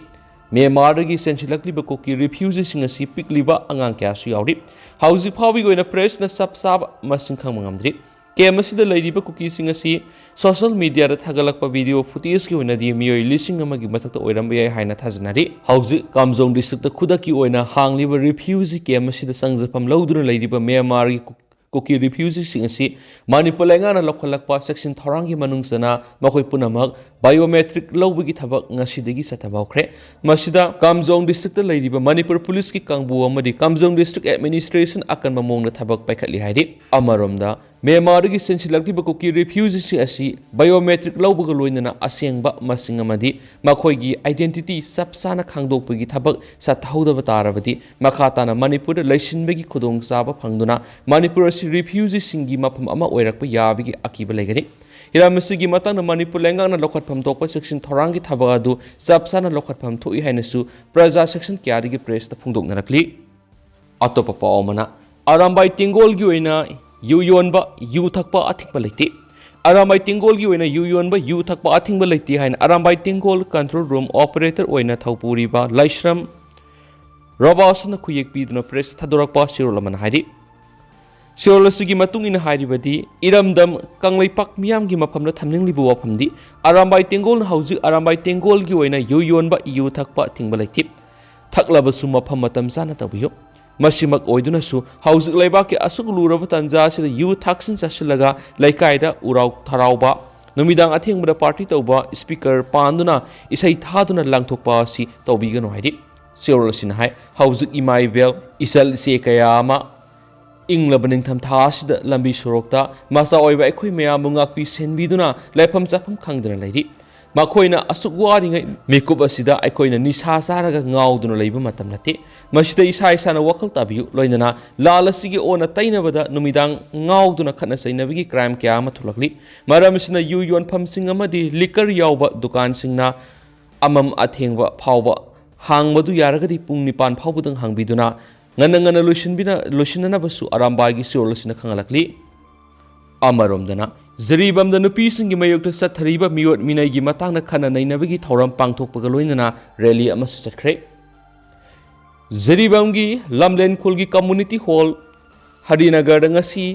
ꯃ꯭ꯌꯥꯟꯃꯥꯔꯗꯒꯤ ꯆꯦꯟꯁꯤꯜꯂꯛꯂꯤꯕ ꯀꯨꯀꯤ ꯔꯤꯐ꯭ꯌꯨꯖꯤꯁꯤꯡ ꯑꯁꯤ ꯄꯤꯛꯂꯤꯕ ꯑꯉꯥꯡ ꯀꯌꯥꯁꯨ ꯌꯥꯎꯔꯤ꯫ ꯍꯧꯖꯤꯛ ꯐꯥꯎꯕꯒꯤ ꯑꯣꯏꯅ ꯄ꯭ꯔꯦꯁꯅ ꯆꯞ ꯆꯥꯕ ꯃꯁꯤꯡ ꯈꯪꯕ ꯉꯝꯗ꯭ꯔꯤ꯫ ꯀꯦꯝꯞ ꯑꯁꯤꯗ ꯂꯩꯔꯤꯕ ꯀꯨꯀꯤꯁꯤꯡ ꯑꯁꯤ ꯁꯣꯁꯤꯌꯦꯜ ꯃꯤꯗꯤꯌꯥꯗ ꯊꯥꯒꯠꯂꯛꯄ ꯚꯤꯗꯤꯑꯣ ꯐꯨꯇꯦꯖꯀꯤ ꯑꯣꯏꯅꯗꯤ ꯃꯤꯑꯣꯏ ꯂꯤꯁꯤꯡ ꯑꯃꯒꯤ ꯃꯊꯛꯇ ꯑꯣꯏꯔꯝꯕ ꯌꯥꯏ ꯍꯥꯏꯅ ꯊꯥꯖꯅꯔꯤ꯫ ꯍꯧꯖꯤꯛ ꯀꯥꯝꯖꯣꯡ ꯗꯤꯁꯇ꯭ꯔꯤꯛꯇ ꯈꯨꯗꯛꯀꯤ ꯑꯣꯏꯅ ꯍꯥꯡꯂꯤꯕ ꯔꯤꯐ꯭ꯌꯨꯖꯤ ꯀꯦꯝꯞ ꯑꯁꯤꯗ ꯆꯪꯖꯐꯝ ꯂꯧꯗꯨꯅ ꯂꯩꯔꯤꯕ ꯃ꯭ꯌꯥꯟꯃꯥꯔꯒꯤ ꯀꯨ-, ꯀꯨꯀꯤ ꯔꯤꯐ꯭ꯌꯨꯖꯤꯁꯤꯡ ꯑꯁꯤ ꯃꯅꯤꯄꯨꯔ ꯂꯩꯉꯥꯛꯅ ꯂꯧꯈꯠꯂꯛꯄ ꯆꯦꯛꯁꯤꯟ ꯊꯧꯔꯥꯡꯒꯤ ꯃꯅꯨꯡ ꯆꯟꯅ ꯃꯈꯣꯏ ꯄꯨꯝꯅꯃꯛ ꯕꯥꯏꯑꯣꯃꯦꯇ꯭ꯔꯤꯛ ꯂꯧꯕꯒꯤ ꯊꯕꯛ ꯉꯁꯤꯗꯒꯤ ꯆꯠꯊꯕ ꯍꯧꯈ꯭ꯔꯦ꯫ ꯃꯁꯤꯗ ꯀꯥꯝꯖꯣꯡ ꯗꯤꯁꯇ꯭ꯔꯤꯛꯇ ꯂꯩꯔꯤꯕ ꯃꯅꯤꯄꯨꯔ ꯄꯨꯂꯤꯁꯀꯤ ꯀꯥꯡꯕꯨ ꯑꯃꯗꯤ ꯀꯥꯝꯖꯣꯡ ꯗꯤꯁꯇ꯭ꯔꯤꯛ ꯑꯦꯗꯃꯤꯅꯤꯁꯇ꯭ꯔꯦꯁꯟ ꯑꯀꯟꯕ ꯃꯑꯣꯡꯗ ꯊꯕꯛ ꯄꯥꯏꯈꯠꯂꯤ ꯍꯥꯏꯔꯤ꯫ ꯑꯃꯔꯣꯝꯗ, ꯃ꯭ꯌꯥꯟꯃꯥꯔꯗꯒꯤ ꯆꯦꯟꯁꯤꯜꯂꯛꯂꯤꯕ ꯀꯨꯀꯤ ꯔꯤꯐ꯭ꯌꯨꯖꯤꯁꯤꯡ ꯑꯁꯤ ꯕꯥꯏꯑꯣꯃꯦꯇ꯭ꯔꯤꯛ ꯂꯧꯕꯒ ꯂꯣꯏꯅꯅ ꯑꯁꯦꯡꯕ ꯃꯁꯤꯡ ꯑꯃꯗꯤ ꯃꯈꯣꯏꯒꯤ ꯑꯥꯏꯗꯦꯟꯇꯤꯇꯤ ꯆꯞ ꯆꯥꯅ ꯈꯪꯗꯣꯛꯄꯒꯤ ꯊꯕꯛ ꯆꯠꯊꯍꯧꯗꯕ ꯇꯥꯔꯕꯗꯤ, ꯃꯈꯥ ꯇꯥꯅ ꯃꯅꯤꯄꯨꯔꯗ ꯂꯩꯁꯤꯟꯕꯒꯤ ꯈꯨꯗꯣꯡꯆꯥꯕ ꯐꯪꯗꯨꯅ ꯃꯅꯤꯄꯨꯔ ꯑꯁꯤ ꯔꯤꯐ꯭ꯌꯨꯖꯤꯁꯤꯡꯒꯤ ꯃꯐꯝ ꯑꯃ ꯑꯣꯏꯔꯛꯄ ꯌꯥꯕꯒꯤ ꯑꯀꯤꯕ ꯂꯩꯒꯅꯤ꯫ ꯍꯤꯔꯝ ꯑꯁꯤꯒꯤ ꯃꯇꯥꯡꯗ ꯃꯅꯤꯄꯨꯔ ꯂꯩꯉꯥꯛꯅ ꯂꯧꯈꯠꯐꯝ ꯊꯣꯛꯄ ꯆꯦꯛꯁꯤꯟ ꯊꯧꯔꯥꯡꯒꯤ ꯊꯕꯛ ꯑꯗꯨ ꯆꯞ ꯆꯥꯅ ꯂꯧꯈꯠꯐꯝ ꯊꯣꯛꯏ ꯍꯥꯏꯅꯁꯨ ꯄ꯭ꯔꯖꯥ ꯁꯦꯛꯁꯟ ꯀꯌꯥꯗꯒꯤ ꯄ꯭ꯔꯦꯁꯇ ꯐꯣꯡꯗꯣꯛꯅꯔꯛꯂꯤ꯫ ꯑꯇꯣꯞꯄ ꯄꯥꯎ ꯑꯃꯅ, ꯑꯔꯥꯝꯕꯥꯏ ꯇꯦꯡꯒꯣꯜꯒꯤ ꯑꯣꯏꯅ ꯌꯨ ꯌꯣꯟꯕ, ꯌꯨ ꯊꯛꯄ ꯑꯊꯤꯡꯕ ꯂꯩꯇꯦ꯫ ꯑꯔꯥꯝꯕꯥꯏ ꯇꯦꯡꯒꯣꯜꯒꯤ ꯑꯣꯏꯅ ꯌꯨ ꯌꯣꯟꯕ, ꯌꯨ ꯊꯛꯄ ꯑꯊꯤꯡꯕ ꯂꯩꯇꯦ ꯍꯥꯏꯅ ꯑꯔꯥꯝꯕꯥꯏ ꯇꯦꯡꯒꯣꯜ ꯀꯟꯇ꯭ꯔꯣꯜ ꯔꯨꯝ ꯑꯣꯄꯔꯦꯇꯔ ꯑꯣꯏꯅ ꯊꯧꯄꯨꯔꯤꯕ ꯂꯥꯏꯁ꯭ꯔꯝ ꯔꯣꯕꯥꯁꯅ ꯈꯨꯌꯦꯛ ꯄꯤꯗꯨꯅ ꯄ꯭ꯔꯦꯁ ꯊꯥꯗꯣꯔꯛꯄ ꯆꯦꯔꯣꯜ ꯑꯃꯅ ꯍꯥꯏꯔꯤ꯫ ꯆꯦꯔꯣꯜ ꯑꯁꯤꯒꯤ ꯃꯇꯨꯡ ꯏꯟꯅ ꯍꯥꯏꯔꯤꯕꯗꯤ, ꯏꯔꯝꯗꯝ ꯀꯪꯂꯩꯄꯥꯛ ꯃꯤꯌꯥꯝꯒꯤ ꯃꯐꯝꯗ ꯊꯝꯅꯤꯡꯂꯤꯕ ꯋꯥꯐꯝꯗꯤ, ꯑꯔꯥꯝꯕꯥꯏ ꯇꯦꯡꯒꯣꯜꯅ ꯍꯧꯖꯤꯛ ꯑꯔꯥꯝꯕꯥꯏ ꯇꯦꯡꯒꯣꯜꯒꯤ ꯑꯣꯏꯅ ꯌꯨ ꯌꯣꯟꯕ, ꯌꯨ ꯊꯛꯄ ꯑꯊꯤꯡꯕ ꯂꯩꯇꯦ꯫ ꯊꯛꯂꯕꯁꯨ ꯃꯐꯝ ꯃꯇꯝ ꯆꯥꯅ ꯇꯧꯕꯤꯌꯨ꯫ ꯃꯁꯤꯃꯛ ꯑꯣꯏꯗꯨꯅꯁꯨ, ꯍꯧꯖꯤꯛ ꯂꯩꯕꯥꯛꯀꯤ ꯑꯁꯨꯛ ꯂꯨꯔꯕ ꯇꯥꯟꯖꯥ ꯑꯁꯤꯗ ꯌꯨ ꯊꯛꯆꯤꯟ ꯆꯥꯁꯤꯜꯂꯒ ꯂꯩꯀꯥꯏꯗ ꯎꯔꯥꯎ ꯊꯔꯥꯎꯕ, ꯅꯨꯃꯤꯗꯥꯡ ꯑꯊꯦꯡꯕꯗ ꯄꯥꯔꯇꯤ ꯇꯧꯕ, ꯁ꯭ꯄꯤꯀꯔ ꯄꯥꯟꯗꯨꯅ ꯏꯁꯩ ꯊꯥꯗꯨꯅ ꯂꯥꯡꯊꯣꯛꯄ ꯑꯁꯤ ꯇꯧꯕꯤꯒꯅꯨ ꯍꯥꯏꯔꯤ꯫ ꯆꯦꯔꯣꯜ ꯑꯁꯤꯅ ꯍꯥꯏ, ꯍꯧꯖꯤꯛ ꯏꯃꯥ ꯏꯕꯦꯜ, ꯏꯆꯜ ꯏꯆꯦ ꯀꯌꯥ ꯑꯃ ꯏꯪꯂꯕ ꯅꯤꯡꯊꯝꯊꯥ ꯑꯁꯤꯗ ꯂꯝꯕꯤ ꯁꯣꯔꯣꯛꯇ ꯃꯆꯥ ꯑꯣꯏꯕ ꯑꯩꯈꯣꯏ ꯃꯌꯥꯝꯕꯨ ꯉꯥꯛꯄꯤ ꯁꯦꯟꯕꯤꯗꯨꯅ ꯂꯩꯐꯝ ꯆꯥꯐꯝ ꯈꯪꯗꯅ ꯂꯩꯔꯤ꯫ ꯃꯈꯣꯏꯅ ꯑꯁꯨꯛ ꯋꯥꯔꯤꯉꯩ ꯃꯤꯀꯨꯞ ꯑꯁꯤꯗ ꯑꯩꯈꯣꯏꯅ ꯅꯤꯁꯥ ꯆꯥꯔꯒ ꯉꯥꯎꯗꯨꯅ ꯂꯩꯕ ꯃꯇꯝ ꯅꯠꯇꯦ꯫ ꯃꯁꯤꯗ ꯏꯁꯥ ꯏꯁꯥꯅ ꯋꯥꯈꯜ ꯇꯥꯕꯤꯌꯨ꯫ ꯂꯣꯏꯅꯅ ꯂꯥꯜ ꯑꯁꯤꯒꯤ ꯑꯣꯟꯅ ꯇꯩꯅꯕꯗ ꯅꯨꯃꯤꯗꯥꯡ ꯉꯥꯎꯗꯨꯅ ꯈꯠꯅ ꯆꯩꯅꯕꯒꯤ ꯀ꯭ꯔꯥꯏꯝ ꯀꯌꯥ ꯑꯃ ꯊꯣꯛꯂꯛꯂꯤ꯫ ꯃꯔꯝ ꯑꯁꯤꯅ ꯌꯨ ꯌꯣꯟꯐꯝꯁꯤꯡ ꯑꯃꯗꯤ ꯂꯤꯀꯔ ꯌꯥꯎꯕ ꯗꯨꯀꯥꯟꯁꯤꯡꯅ ꯑꯃꯝ ꯑꯊꯦꯡꯕ ꯐꯥꯎꯕ ꯍꯥꯡꯕꯗꯨ ꯌꯥꯔꯒꯗꯤ ꯄꯨꯡ ꯅꯤꯄꯥꯟ ꯐꯥꯎꯕꯗꯪ ꯍꯥꯡꯕꯤꯗꯨꯅ ꯉꯟꯅ ꯉꯟꯅ ꯂꯣꯏꯁꯤꯟꯕꯤꯅ-, ꯂꯣꯏꯁꯤꯟꯅꯅꯕꯁꯨ ꯑꯔꯥꯝꯕꯥꯏꯒꯤ ꯆꯦꯔꯣꯜ ꯑꯁꯤꯅ ꯈꯪꯍꯜꯂꯛꯂꯤ꯫ ꯑꯃꯔꯣꯝꯗꯅ, ꯖꯤꯔꯤꯕꯥꯝꯗ ꯅꯨꯄꯤꯁꯤꯡꯒꯤ ꯃꯥꯌꯣꯛꯇ ꯆꯠꯊꯔꯤꯕ ꯃꯤꯑꯣꯠ ꯃꯤꯅꯩꯒꯤ ꯃꯇꯥꯡꯗ ꯈꯟꯅ ꯅꯩꯅꯕꯒꯤ ꯊꯧꯔꯝ ꯄꯥꯡꯊꯣꯛꯄꯒ ꯂꯣꯏꯅꯅ ꯔꯦꯂꯤ ꯑꯃꯁꯨ ꯆꯠꯈ꯭ꯔꯦ꯫ ꯖꯤꯔꯤꯕꯥꯝꯒꯤ ꯂꯝꯂꯦꯟ ꯈꯨꯜꯒꯤ ꯀꯝꯃꯨꯅꯤꯇꯤ ꯍꯣꯜ ꯍꯔꯤꯅꯒꯔꯗ ꯉꯁꯤ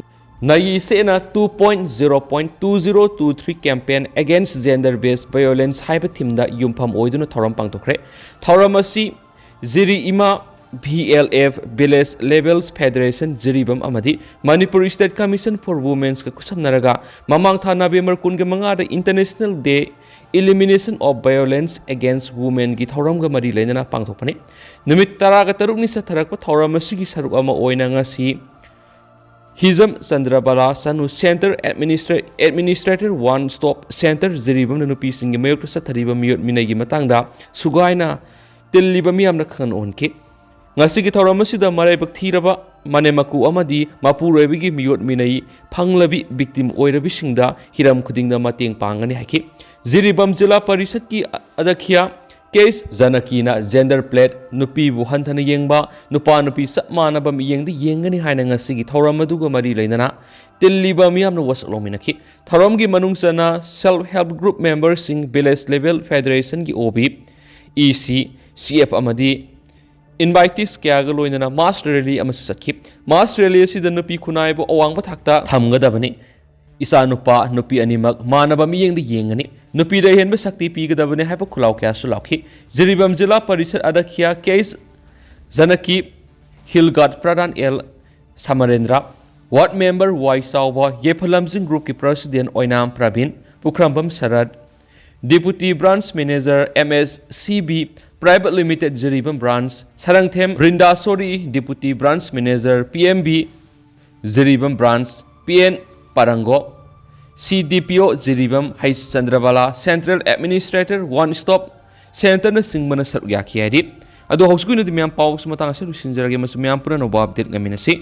ꯅꯥꯌꯤ ꯁꯦꯠꯅ two point zero point two zero two three campaign against gender based violence ꯍꯥꯏꯕ ꯊꯤꯝꯗ ꯌꯨꯝꯐꯝ ꯑꯣꯏꯗꯨꯅ ꯊꯧꯔꯝ ꯄꯥꯡꯊꯣꯛꯈ꯭ꯔꯦ꯫ ꯊꯧꯔꯝ ꯑꯁꯤ ꯖꯤꯔꯤ ꯏꯃꯥ, V L F, Village Levels Federation Jiribam ꯑꯃꯗꯤ Manipur State Commission for Women's ꯀ ꯈꯨꯠꯁꯝꯅꯔꯒ ꯃꯃꯥꯡ ꯊꯥ ꯅꯕꯦꯝꯕꯔ ꯀꯨꯟꯒ ꯃꯉꯥꯗ International Day Elimination of Violence Against Women ꯒꯤ ꯊꯧꯔꯝꯒ ꯃꯔꯤ ꯂꯩꯅꯅ ꯄꯥꯡꯊꯣꯛꯄꯅꯤ꯫ ꯅꯨꯃꯤꯠ ꯇꯔꯥꯒ ꯇꯔꯨꯛꯅꯤ ꯆꯠꯊꯔꯛꯄ ꯊꯧꯔꯝ ꯑꯁꯤꯒꯤ ꯁꯔꯨꯛ ꯑꯃ ꯑꯣꯏꯅ ꯉꯁꯤ ꯍꯤꯖꯝ ꯆꯟꯗ꯭ꯔꯕꯥꯂꯥ ꯁꯅꯨ Center Administra-, Administrator One Stop Center ꯖꯤꯔꯤꯕꯥꯝꯅ ꯅꯨꯄꯤꯁꯤꯡꯒꯤ ꯃꯥꯌꯣꯛꯇ ꯆꯠꯊꯔꯤꯕ ꯃꯤꯑꯣꯠ ꯃꯤꯅꯩꯒꯤ ꯃꯇꯥꯡꯗ ꯁꯨꯒꯥꯏꯅ ꯇꯤꯜꯂꯤꯕ ꯃꯤꯌꯥꯝꯅ ꯈꯪꯍꯟ ꯎꯍꯟꯈꯤ꯫ ꯉꯁꯤꯒꯤ ꯊꯧꯔꯝ ꯑꯁꯤꯗ ꯃꯔꯥꯏꯕꯛ ꯊꯤꯔꯕ ꯃꯅꯦꯝꯃꯀꯨ ꯑꯃꯗꯤ ꯃꯄꯨꯔꯣꯏꯕꯒꯤ ꯃꯤꯑꯣꯠ ꯃꯤꯅꯩ ꯐꯪꯂꯕꯤ ꯚꯤꯛꯇꯤꯝ ꯑꯣꯏꯔꯕꯤꯁꯤꯡꯗ ꯍꯤꯔꯝ ꯈꯨꯗꯤꯡꯗ ꯃꯇꯦꯡ ꯄꯥꯡꯒꯅꯤ ꯍꯥꯏꯈꯤ꯫ ꯖꯤꯔꯤꯕꯥꯝ ꯖꯤꯂꯥ ꯄꯔꯤꯁꯠꯀꯤ ꯑꯗꯈ꯭ꯌꯥ ꯀꯦ ꯑꯦꯁ ꯖꯥꯅꯀꯤꯅ gender plate, ꯅꯨꯄꯤꯕꯨ ꯍꯟꯊꯅ ꯌꯦꯡꯕ, ꯅꯨꯄꯥ ꯅꯨꯄꯤ ꯆꯞ ꯃꯥꯟꯅꯕ ꯃꯤꯠꯌꯦꯡꯗ ꯌꯦꯡꯒꯅꯤ ꯍꯥꯏꯅ ꯉꯁꯤꯒꯤ ꯊꯧꯔꯝ ꯑꯗꯨꯒ ꯃꯔꯤ ꯂꯩꯅꯅ ꯇꯤꯜꯂꯤꯕ ꯃꯤꯌꯥꯝꯅ ꯋꯥꯁꯛ ꯂꯧꯃꯤꯟꯅꯈꯤ꯫ ꯊꯧꯔꯝꯒꯤ ꯃꯅꯨꯡ ꯆꯟꯅ Self Help Group member ꯁꯤꯡ, Village Level Federation ꯒꯤ ꯑꯣ ꯕꯤ, ꯏ ꯁꯤ, ꯁꯤ ꯑꯦꯐ ꯑꯃꯗꯤ invitees ꯀꯌꯥꯒ ꯂꯣꯏꯅꯅ mass rally ꯑꯃꯁꯨ ꯆꯠꯈꯤ꯫ Mass rally ꯑꯁꯤꯗ ꯅꯨꯄꯤ ꯈꯨꯟꯅꯥꯏꯕꯨ ꯑꯋꯥꯡꯕ ꯊꯥꯛꯇ ꯊꯝꯒꯗꯕꯅꯤ꯫ ꯏꯆꯥ ꯅꯨꯄꯥ ꯅꯨꯄꯤ ꯑꯅꯤꯃꯛ ꯃꯥꯟꯅꯕ ꯃꯤꯠꯌꯦꯡꯗ ꯌꯦꯡꯒꯅꯤ꯫ ꯅꯨꯄꯤꯗ ꯑꯍꯦꯟꯕ ꯁꯛꯇꯤ ꯄꯤꯒꯗꯕꯅꯤ ꯍꯥꯏꯕ ꯈꯨꯜꯂꯥꯎ ꯀꯌꯥꯁꯨ ꯂꯥꯎꯈꯤ꯫ ꯖꯤꯔꯤꯕꯥꯝ ꯖꯤꯂꯥ ꯄꯔꯤꯁꯠ ꯑꯗꯈ꯭ꯌꯥ ꯀꯦ ꯑꯦꯁ ꯖꯥꯅꯀꯤ, ꯍꯤꯜ ꯒꯥꯔꯗ ꯄ꯭ꯔꯙꯥꯟ ꯑꯦꯜ ꯁꯃꯔꯦꯟꯗ꯭ꯔ, ꯋꯥꯔꯗ ꯃꯦꯝꯕꯔ ꯋꯥꯏ ꯆꯥꯎꯕ, ꯌꯦꯐ ꯂꯝꯖꯤꯡ ꯒ꯭ꯔꯨꯞꯀꯤ ꯄ꯭ꯔꯁꯤꯗꯦꯟ ꯑꯣꯏꯅꯥꯝ ꯄ꯭ꯔꯕꯤꯟ, ꯄꯨꯈ꯭ꯔꯝꯕꯝ ꯁꯔꯠ, Deputy Branch Manager, M S C B Private Limited, Jiribam Branch, ꯁꯔꯪꯊꯦꯝ ꯕ꯭ꯔꯤꯟꯗꯥꯁꯣꯔꯤ, Deputy Branch Manager, P M B, Jiribam Branch, P N ꯄꯥꯔꯪꯒꯣ, C D P O Jiribam, H ꯆꯟꯗ꯭ꯔꯕꯥꯂꯥ, Central Administrator, One Stop Centreꯅꯆꯤꯡꯕꯅ ꯁꯔꯨꯛ ꯌꯥꯈꯤ ꯍꯥꯏꯔꯤ꯫ ꯑꯗꯣ ꯍꯧꯖꯤꯛꯀꯤ ꯑꯣꯏꯅꯗꯤ ꯃꯌꯥꯝ ꯄꯥꯎꯁꯤ ꯃꯇꯥꯡ ꯑꯁꯤꯗ ꯂꯣꯏꯁꯤꯟꯖꯔꯒꯦ꯫ ꯃꯁꯤ ꯃꯌꯥꯝ ꯄꯨꯟꯅ ꯑꯅꯧꯕ update ꯉꯥꯏꯃꯤꯟꯅꯁꯤ꯫